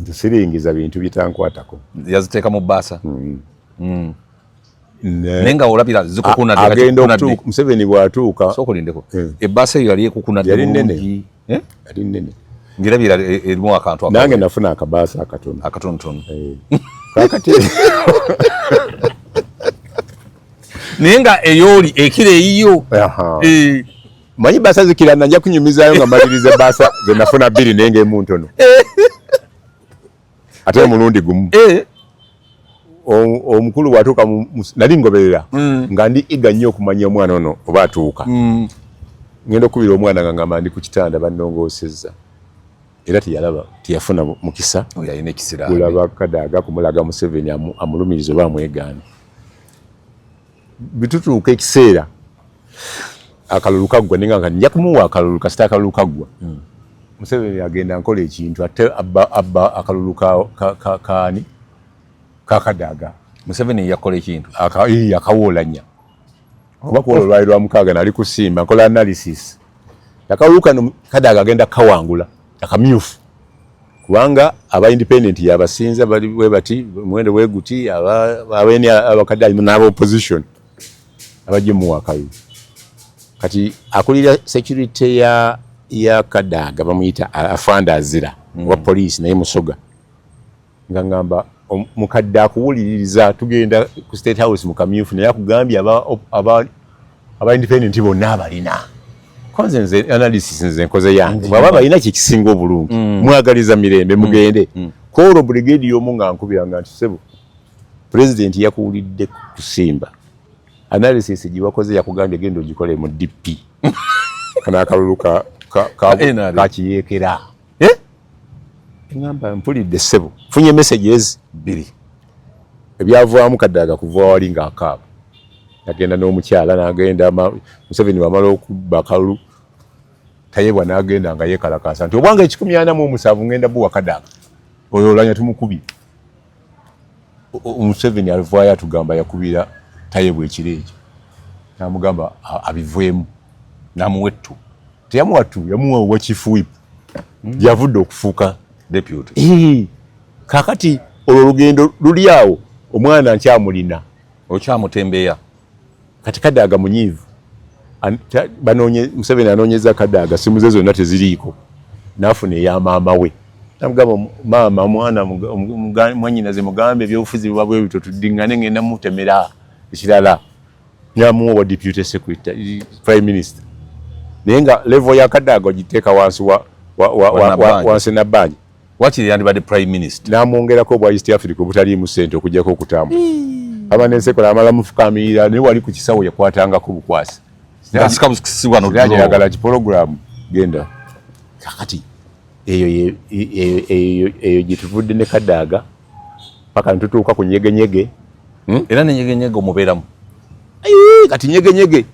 Nze siringiza bintu bitankwatako. Yaziteeka mu bbaasa. Naye nga olabira zikukunadde. Agenda okutuuka, Museveni bw'atuuka. Sooka olindeko. Ebbaasa eyo yali ekukunadde Yali nnene. bulungi. Eh? Yali nnene. Ngirabira erimu akantu Nange nafuna akabaasa akatono. Akatonotono. Kakati Naye nga eyooli ekira eyiyo. Manyi baasa zikirana, nja kunyumizaayo nga maliriza baasa ze nafuna bbiri, naye ng'emu ntono. Ate omulundi gumu. Omukulu bw'atuuka, nali ngoberera nga ndi iga nnyo okumanya omwana ono oba atuuka. Ngenda okubira omwana nga ngamba ndi ku kitanda bannongoosezza. Era teyalaba, teyafuna mukisa Oyo alina ekisiraani. Kulaba Kadaga kumulaga Museveni amulumiriza oba amwegaana. Bitutuuka ekiseera akalulu kaggwa, naye nga nja kumuwa akalulu kasita akalulu kaggwa. Museveni agenda nkola ekintu ate abba akalulu kaani ka Kadaga. Museveni yakola ekintu. Akawoolanya oba kuwola olwali lwa mukaaga, nali kusimba nkola analysis. Akalulu kano Kadaga agenda kawangula akamyufu, kubanga aba independent yabasinza bali bwe bati muwendo bwe guti, abeni abakadde alimu n'aba opposition abajje muwa akalulu. Kati akulira security ya Kadaga bamuyita Afande Azira wa police, naye Musoga. Nga ngamba mukadde akuwuliririza, tugenda ku State House mu kamyufu, naye akugambye aba independent bonna abalina. Konze nze analysis nze nkoze yange, bwaba balina kyekisinga obulungi, mwagaliza mirembe, mugende. Kwolwo brigade y'omu nga nkubira nga nti ssebo, pulezidenti yakuwulidde kusimba analysis gye wakoze, yakugambye genda ogikole mu DP, kano akalulu NRM. Kakiyeekera. Eh? Ngamba mpulidde ssebo, funye messages bbiri. Ebyavaamu, Kadaga kuva wali ng'akaaba, yagenda n'omukyala n'agenda. Museveni wamala okubba akalulu, Tayebwa n'agenda nga yeekalakaasa nti obwange 147 ngenda buwa Kadaga, oyo Olanya tumukubye. Museveni avaayo atugamba yakubira Tayebwa ekiro ekyo n'amugamba abiveemu. N'amuwa ettu. Teyamuwa ttu, yamuwa owa chief whip, yavudde okufuuka deputy. Kaakati olwo olugendo luli awo, omwana nkyamulina. Okyamutembeeya. Kati Kadaga munyiivu. Banoonye Museveni anoonyeza Kadaga, simu ze zonna teziriiko, n'afuna eya maama we, namugamba maama omwana mwannyinaze mugambe ebyobufuzi buba bwe bityo, tuddiŋŋane, ngenda mutemera ekirala. Namuwa wa deputy secretary prime minister, naye nga level ya Kadaga ogiteeka wansi wa wansi Nabbanja. Wakiri yandibadde prime minister. N'amwongerako obwa East Africa obutaliimu ssente okuggyako okutambula, aba nensekola amala mufukamirira, naye wali ku kisawo yakwatangako bukwasi. Asika ki program genda. Kakati eyo eyo gye tuvudde ne Kadaga paka ntutuuka ku Nyegenyege. Era ne Nyegenyege omubeeramu? Kati Nyegenyege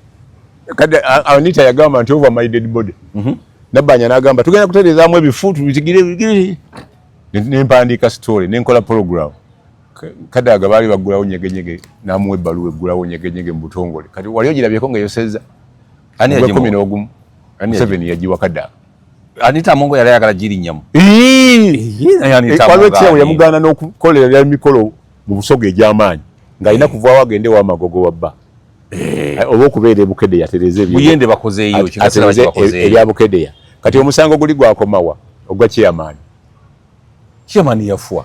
Anita yagamba nti over my dead body. Nabbanja n'agamba tugenda kutereezaamu ebifu tubitigire, nempandiika story nenkola program. Kadaga baali baggulawo Nyegenyege, n'amuwa ebbaluwa eggulawo Nyegenyege mu butongole. Kati wali ogirabyeko nga eyoseza 11 Museveni yagiwa Kadaga. Anita Amongo yali ayagala girinnyamu. Waliwo ekiseera yamugaana n'okukolera emikolo mu Busoga egy'amaanyi, ng'alina kuvaawo agende wa Magogo wa bba oba okubeera ebukedeya atereeze Buyende bakozeeyo. Ebya Bukedeya. Kati omusango guli gwakomawa ogwa chairman? Chairman yafuwa.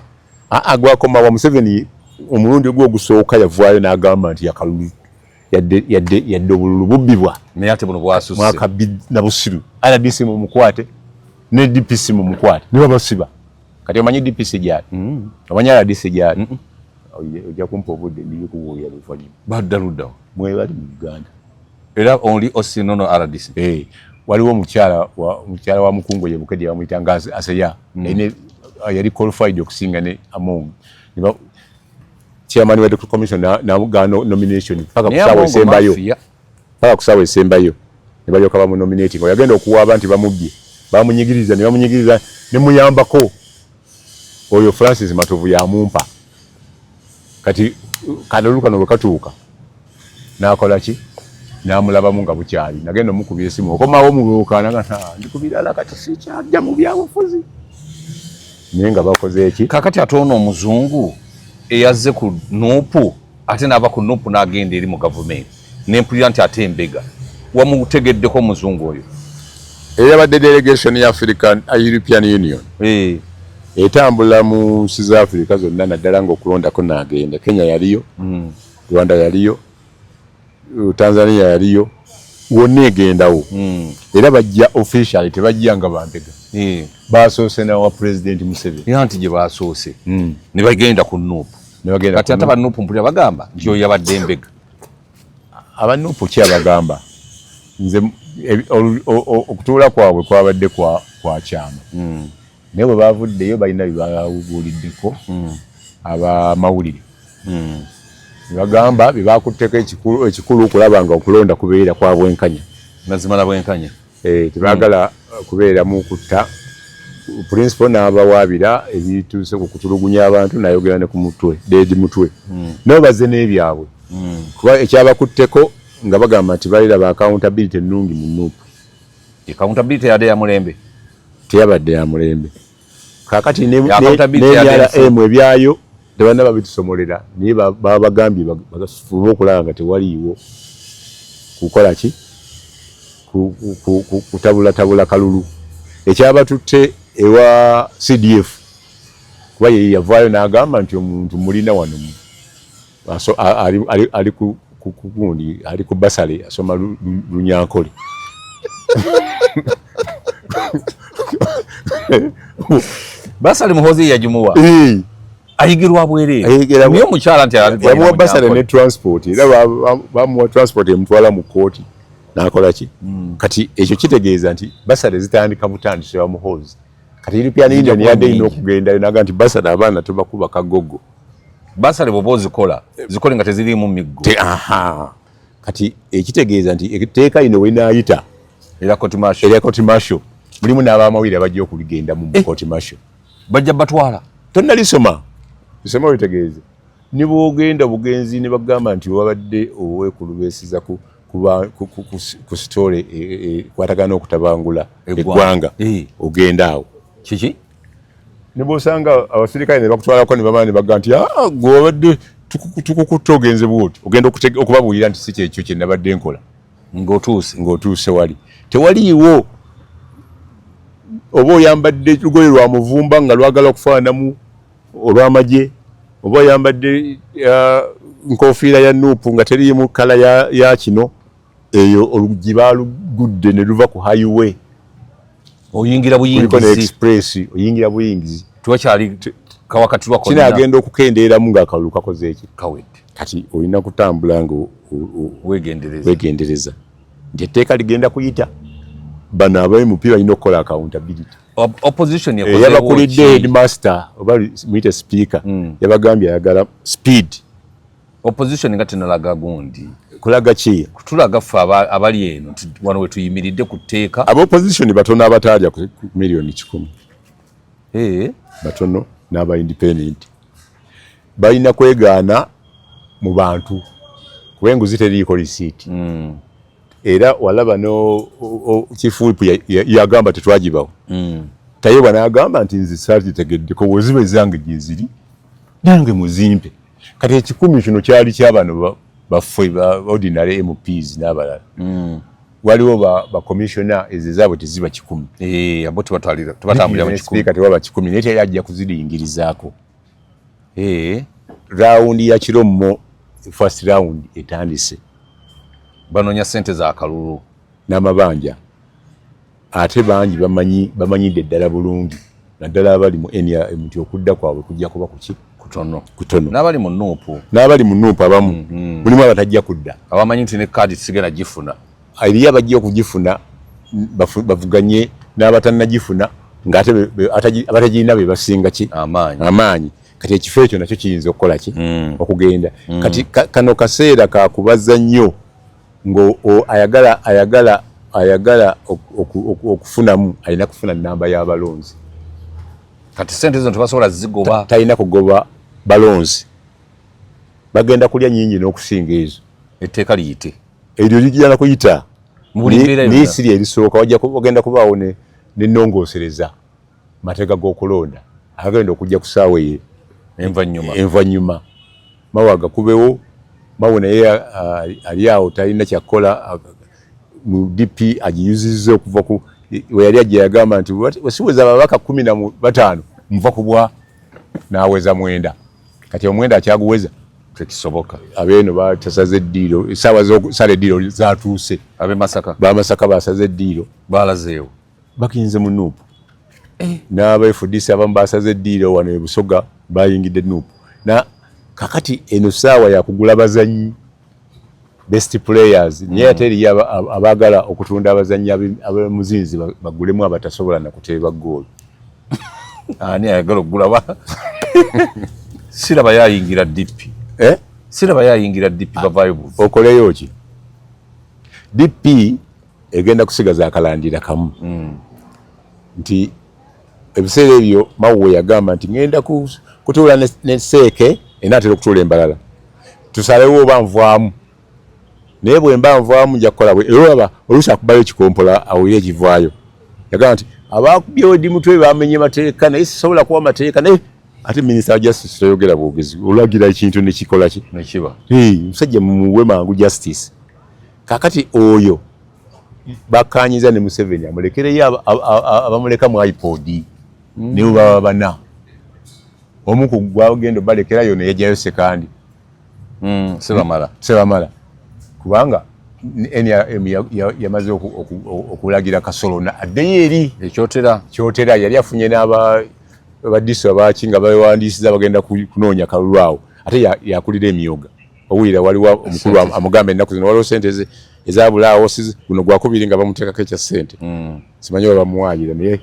Aa, gwakomawa? Museveni omulundi gwe ogusooka yavaayo n'agamba nti yakalulu yadde obululu bubbibwa. Naye ate buno bwasusse. Mwaka na busiru, RDC mumukwate ne DPC mumukwate, ne babasiba. Kati omanyi DPC gyali? Omanyi RDC gyali? Ojja kumpa obudde ndibikubuulira luvannyuma. Badda luddawo? Mwebali mu Uganda. Era only OC nono RDC? Eh, waliwo omukyala wa mukungu ye Bukedde bamuyita nga Aseya. Yali qualified okusinga ne Among. Chairman wa electoral commission namugaana nomination paka Naye ku ssaawa Amongo esembayo. mafia. Paka kusaawa esembayo ne balyoka bamunominating. Yagenda okuwaaba nti bamubbye, bamunyigiriza ne bamunyigiriza ne muyambako oyo Francis Matovu yamumpa. Kati kalulu kano bwe katuuka n'akola ki, n'amulabamu nga bukyali, nagenda omukubira esimu okomawo mulwokaana nga ndi ku birala, kati sikyajja mu byabufuzi, naye nga bakoze eki. Kakati ate ono omuzungu eyazze ku NUP ate n'ava ku NUP n'agenda eri mu gavumenti, nempulira nti ate embega wamutegeddeko omuzungu oyo? Eyabadde delegation ya African European Union etambula mu nsi za Africa zonna, naddala ng'okulondako n'agenda. Kenya yaliyo, Rwanda yaliyo, Tanzania yaliyo, wonna egendawo. Era bajja officially, tebajja nga bambega. Basoose nawa President Museveni. Era nti gye basoose ne bagenda ku NUP. Ne bagenda. Kati ate ba NUP mpulira bagamba nti oyo yabadde embega. Aba NUP ki abagamba? Nze okutuula kwabwe kwabadde kwa kyama, naye bwe bavuddeyo balina bye babuuliddeko abamawulire. Ne bagamba bye bakutteko ekikulu okulaba nga okulonda kubeera kwa bwenkanya. Mazima na bwenkanya. Tebaagala kubeeramu kutta principal n'abawaabira ebituuse ku kutulugunya abantu, n'ayogera ne ku mutwe deedi mutwe, nabo bazze n'ebyabwe, kuba ekyabakutteko nga bagamba nti baliraba accountability ennungi mu NUP. Accountability yadde ya mulembe. Teyabadde ya mulembe. Kaakati ne NRM ebyayo tebannaba bitusomolera, naye babagambye bafube okulaba nga tewaliiwo kukola ki, kutabulatabula kalulu. Ekyabatutte ewa CDF, kuba ye yavaayo n'agamba nti omuntu mulina wano ali ku gundi, ali ku bursary, asoma Lunyankole. Bursary Muhozi yagimuwa, ayigirwa bwereere, naye omukyala nti yamuwa bursary ne transport, era bamuwa transport emutwala mu kooti nakola ki. Kati ekyo kitegeeza nti bursary zitandika butandisi wa Muhozi. Kati European Union yadde erina okugendayo naga nti bursary abaana tebakuba kagogo. Bursary bwoba ozikola, zikole nga teziriimu miggo. Kati ekitegeeza nti etteeka lino wenaayita era court martial, era court martial mulimu n'abamawulire abajja okuligendamu mu court martial. Bajja batwala. Tonnalisoma, lisoma olitegeeze. Ne bwogenda bugenzi ne bagamba nti wabadde oweekulubeesiza ku story ekwatagana okutabangula eggwanga, ogenda awo. Kiki? Ne bwosanga abasirikale ne bakutwalako ne bamala ne bagamba nti gwe wabadde tukukutta, ogenze bwoti, ogenda okubabuulira nti si kyekyo kye nabadde nkola. Ng'otuuse. Ng'otuuse wali tewaliiwo, oba oyambadde lugoye lwa muvumba nga lwagala okufaananamu olw'amagye, oba oyambadde nkofiira ya NUP nga teriimu colour ya kino, eyo oluggi baalugudde ne luva ku highway. Oyingira kuliko ne buyingizi. Express, oyingira buyingizi. Tewakyali kawakatirwa konna. Kinaagenda okukendeeramu ng'akalulu kakoze eki? Kawedde. Kati olina kutambula nga wegendereza. Wegendereza nti etteeka ligenda kuyita, bano aba MP balina okukola accountability. Opposition yabakulidde headmaster oba muyite speaker, yabagambye ayagala speed. Opposition nga tenalaga gundi. Kulaga ki? Kutulaga ffe abali eno nti wano we tuyimiridde ku tteeka. Aba opposition batono abataalya ku miliyoni 100. Batono n'aba independent balina kwegaana mu bantu, kuba enguzi teriiko risiiti. Era walaba no chief whip yagamba tetwagibawo. Tayebwa n'agamba nti nze saakitegeddeko, weziba ezange gyeziri nange muzimpe. Kati 100 kino kyali kyabano baffe ba ordinary MPs n'abalala. Waliwo ba commissioner, ezo ezaabwe teziba 100. Eh, abo tebatwalira, tebatambulira mu 100. Speaker tewaba 100, naye teri ajja kuziringirizaako. Round ya Kirommo, first round etandise. Banoonya ssente za kalulu. N'amabanja, ate bangi bamanyi, bamanyidde ddala bulungi, naddala abali mu NRM, nti okudda kwabwe kujja kuba kuki? Kutono. Kutono. N'abali mu NUP. N'abali mu NUP abamu, mulimu abatajja kudda. Abamanyi nti ne kaadi sigenda gifuna. Eriyo abajja okugifuna bavuganye n'abatannagifuna, ng'ate abatagirina be basinga ki? Amaanyi. Amaanyi. Kati ekifo ekyo nakyo kiyinza okukola ki? Okugenda. Kati kano kaseera kakubaza nnyo. Ngo ayagala okufunamu alina kufuna namba y'abalonzi. Kati sente zino tebasobola zigoba. Talina kugoba balonzi, bagenda kulya nyingi n'okusinga ezo. Etteeka liyite. Eryo lijja kuyita naye siri erisooka, wagenda kubaawo nenongoosereza mateeka g'okulonda agenda okujja ku ssaawa ye envannyuma. Mawe agakubewo Mawe naye ali awo talina kyakukola mu DP agiyuzizza okuva ku we yali ajja yagamba nti wesiweza ababaka 15 nva ku bwa n'aweza 9. Kati 9 akyaguweza tekisoboka. Abeeno batasaze eddiiro, essaawa z'okusala eddiiro zaatuuse. Ab'e Masaka. B'Amasaka basaze eddiiro. Balazeewo. Bakinze mu NUP. N'aba FDC abamu basaze eddiiro wano e Busoga bayingidde NUP. Na kakati eno ssaawa ya kugula bazannyi best players naye ate eriyo abaagala okutunda abazannyi abamuzinzi bagulemu abatasobola na kuteeba ggoolo. Ani ayagala okugula? Siraba yayingira DP. Siraba yayingira DP bavaayo buvi. Okoleyo ki? DP egenda kusigaza akalandira kamu. Nti ebiseera ebyo Mawuwe yagamba nti ngenda kutuula ne Seeke enaatera okutuula embalala. Tusalewo oba nvaamu. Naye bwe mba nvaamu nja kukola bwe. Era olaba oluusi akubayo ekikompola awulire ekivaayo. Yagamba nti abaakubyewo Eddie Mutwe bamenye mateeka naye sisobola kuwa mateeka naye ate minisita wa justice toyogera bwogezi olagira ekintu ne kikola ki? Ne kiba. Omusajja mumuwe mangu justice. Kaakati oyo bakkaanyiza ne Museveni amulekereyo abamuleka mu iPod nibo baba bana. Omu ku gwagenda obalekerayo ne yajjayo Sekandi. Sebamala. Sebamala. Kubanga NRM yamaze okulagira Kasolo na addeyo eri. Ekyotera. Kyotera yali afunye n'abadiso abaaki nga bawandiisiza bagenda kunoonya kalulu awo. Ate yakulira emyoga. Owulira waliwo omukulu amugamba ennaku zino waliwo ssente ezabulaawo guno gwakubiri nga bamuteekako ekya ssente. Simanyi oba bamuwaayira naye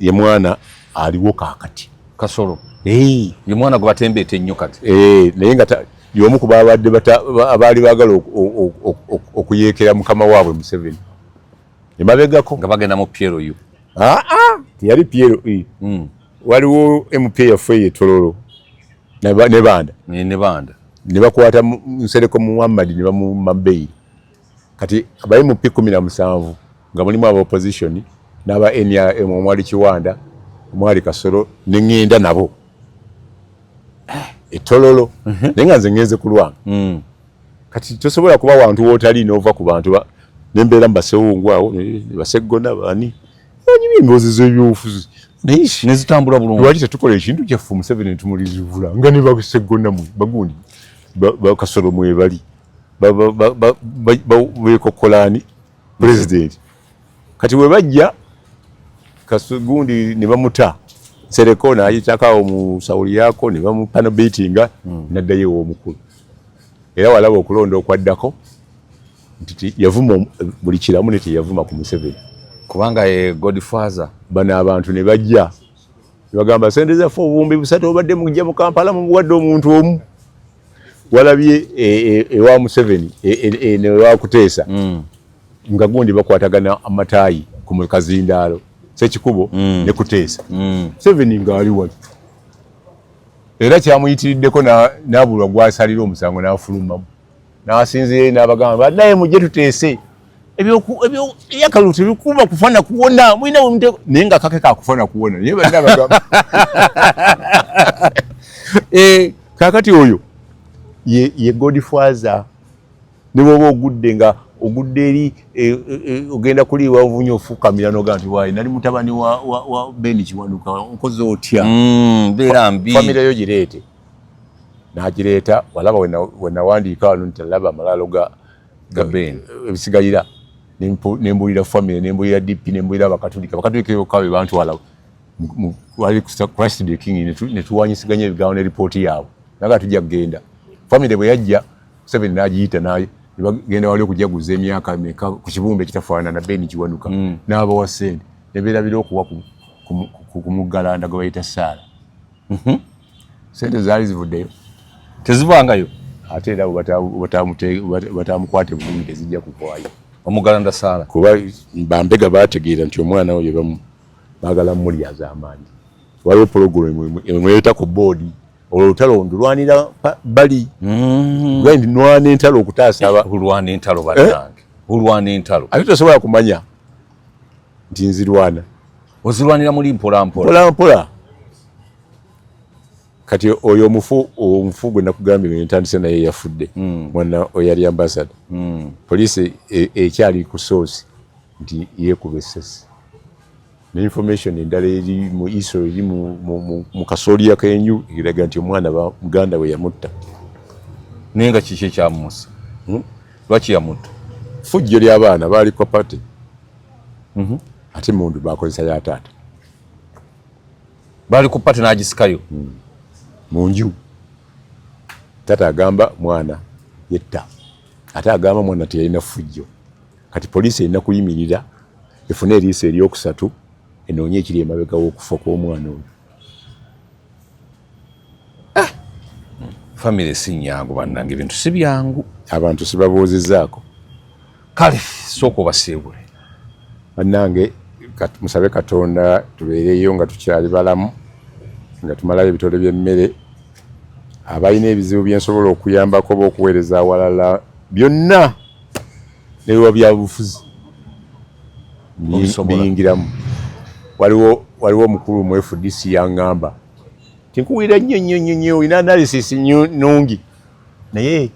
ye mwana aliwo kaakati. Kasolo. Ye mwana gwe batembeeta ennyo kati. Naye nga y'omu ku babadde abaali baagala okuyeekera mukama waabwe Museveni. Emabegako. Nga bagenda mu PLU. Teyali PLU. Waliwo MP yaffe eyo e Tororo. Ne Banda. Ne Banda. Ne bakwata Nsereko Muhammad ne bamumma bail. Kati aba MP 17 nga mulimu aba opposition n'aba NRM omwali Kiwanda, omwali Kasolo ne ŋŋenda nabo. Etololo. Naye nga nze ŋŋenze kulwana. Kati tosobola kuba wantu w'otali n'ova ku bantu ne mbeera mu basewungu awo, baseggona baani. Banyumya emboozi z'ebyobufuzi. Naye ne zitambula bulungi. Lwaki tetukola ekintu kyaffe Museveni ne tumulizivula nga ne baseggona mwe bagundi Bakasolo mwebali beekokolaani president. Kati we bajja gundi ne bamuta Nsereko n'ayitako awo mu sawuli yaako ne bamupanobeetinga n'addayo ew'omukulu. Era walaba okulonda okwaddako nti yavuma buli kiramu ne teyavuma ku Museveni. Kubanga ye Godfather. Bano abantu ne bajja ne bagamba ssente zaffe 3,000 obadde mujja mu Kampala mubuwadde omuntu omu. Walabye ewa Museveni ewa Kuteesa nga gundi bakwatagana amataayi ku kazindaalo Ssekikubo ne Kuteesa. Museveni ng'ali wali. Era kyamuyitiriddeko n'abulwa gw'asalira omusango n'afulumamu. N'asinziira n'abagamba naye mujje tuteese. Ebyakalulu tebikuba kufa na kuwona mulina we muteeka naye nga kake kakufa na kuwona naye banna bagamba. Kaakati oyo ye Godfather. Ne bw'oba ogudde nga ogudde eri ogenda kuliiwa ovunye ofukamira n'ogamba nti waayi nali mutabani wa Ben Kiwanuka nkoze otya? Mbeera mbi. Famire yo gireete. N'agireeta walaba we nawandiika wano nti alaba amalaalo ga Ben. Ebisigalira. Ne mbuulira famire, ne mbuulira DP, ne mbuulira Abakatuliki. Abakatuliki bokka be bantwala wali Christ the King ne tuwanyisiganya ebigambo ne ripooti yaabwe. Naga tujja kugenda. Famire bwe yajja Museveni n'agiyita ne bagenda wali okujaguza emyaka emeka ku kibumbe ekitafaanana Ben Kiwanuka n'abawa ssente ne beerabira okuwa ku muggalanda gwe bayita Saala. Ssente zaali zivuddeyo. Tezivangayo. Ate era batamukwate bulungi tezijja kuvaayo. Omugalanda Saala. Kuba bambega bategeera nti omwana oyo baagala mulyaza amaanyi. Waliwo pologulamu emweta ku boodi, olwo olutalo ndulwanira bali ndi nwana entalo okutaasa. Olwana entalo bannange, olwana entalo. Ate tosobola kumanya nti nzirwana. Ozirwanira muli mpola mpola. Mpola mpola. Kati oyo omufu gwe nakugambye ntandise naye yafudde, mwana oyo yali ambassador. Poliisi ekyali ku source nti yeekuba essasi, ne information endala eri mu ISO, eri mu kasoolya k'enju, eraga nti omwana muganda we yamutta. Naye nga kiki ekyamusa? Lwaki yamutta? Fujjo ly'abaana baali kwa party, ate mundu bakozesa ya taata. Baali ku party n'agisikayo? Mu nju. Taata agamba mwana yetta, ate agamba mwana teyalina fujjo. Kati poliisi erina kuyimirira efune eriiso eryokusatu, enoonye ekiri emabega w'okufa kw'omwana oyo. Famire si nyangu bannange, ebintu si byangu. Abantu sibabuuzizaako. Kale sooka obasiibule. Bannange, musabe Katonda tubeereyo nga tukyali balamu, nga tumalayo ebitole by'emmere. Abalina ebizibu byensobola okuyambako oba okuweereza awalala byonna, nebiba byabufuzi, biyingiramu. Waliwo omukulu mu FDC yaŋŋamba tinkuwulira nnyo nnyo nnyo nnyo, olina analysis nnungi, naye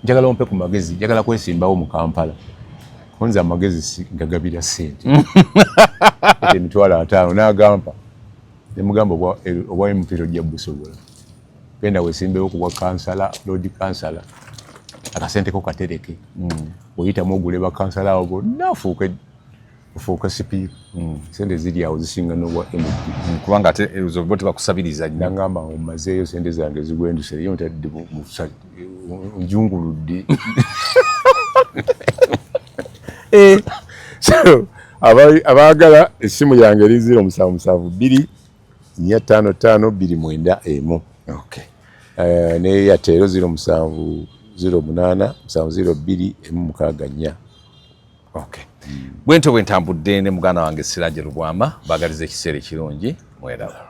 njagala ompe ku magezi, njagala kwesimbawo mu Kampala. Konze amagezi ngagabira ssente 50,000, n'agampa. Nemugamba obwa MP tojja busobola, genda wesimbewo ku bwa kansala, lord kansala, akasente ko katereke, oyitamu ogule bakansala abo bonna, ofuuke sipiika. Sente ziri awo zisinga n'obwa MP. Kubanga ate ezo bo tebakusabiriza nnyo. Nangamba omazeeyo sente zange zigwenduse, naye ntadde njunguludde. So abaagala, essimu yange eri 0772 455 291. Ne Airtel 0708 702 164. Okay. Bwentyo bwe ntambudde ne muganda wange Siraje Lubwama, baagaliza ekiseera ekirungi, mweraba.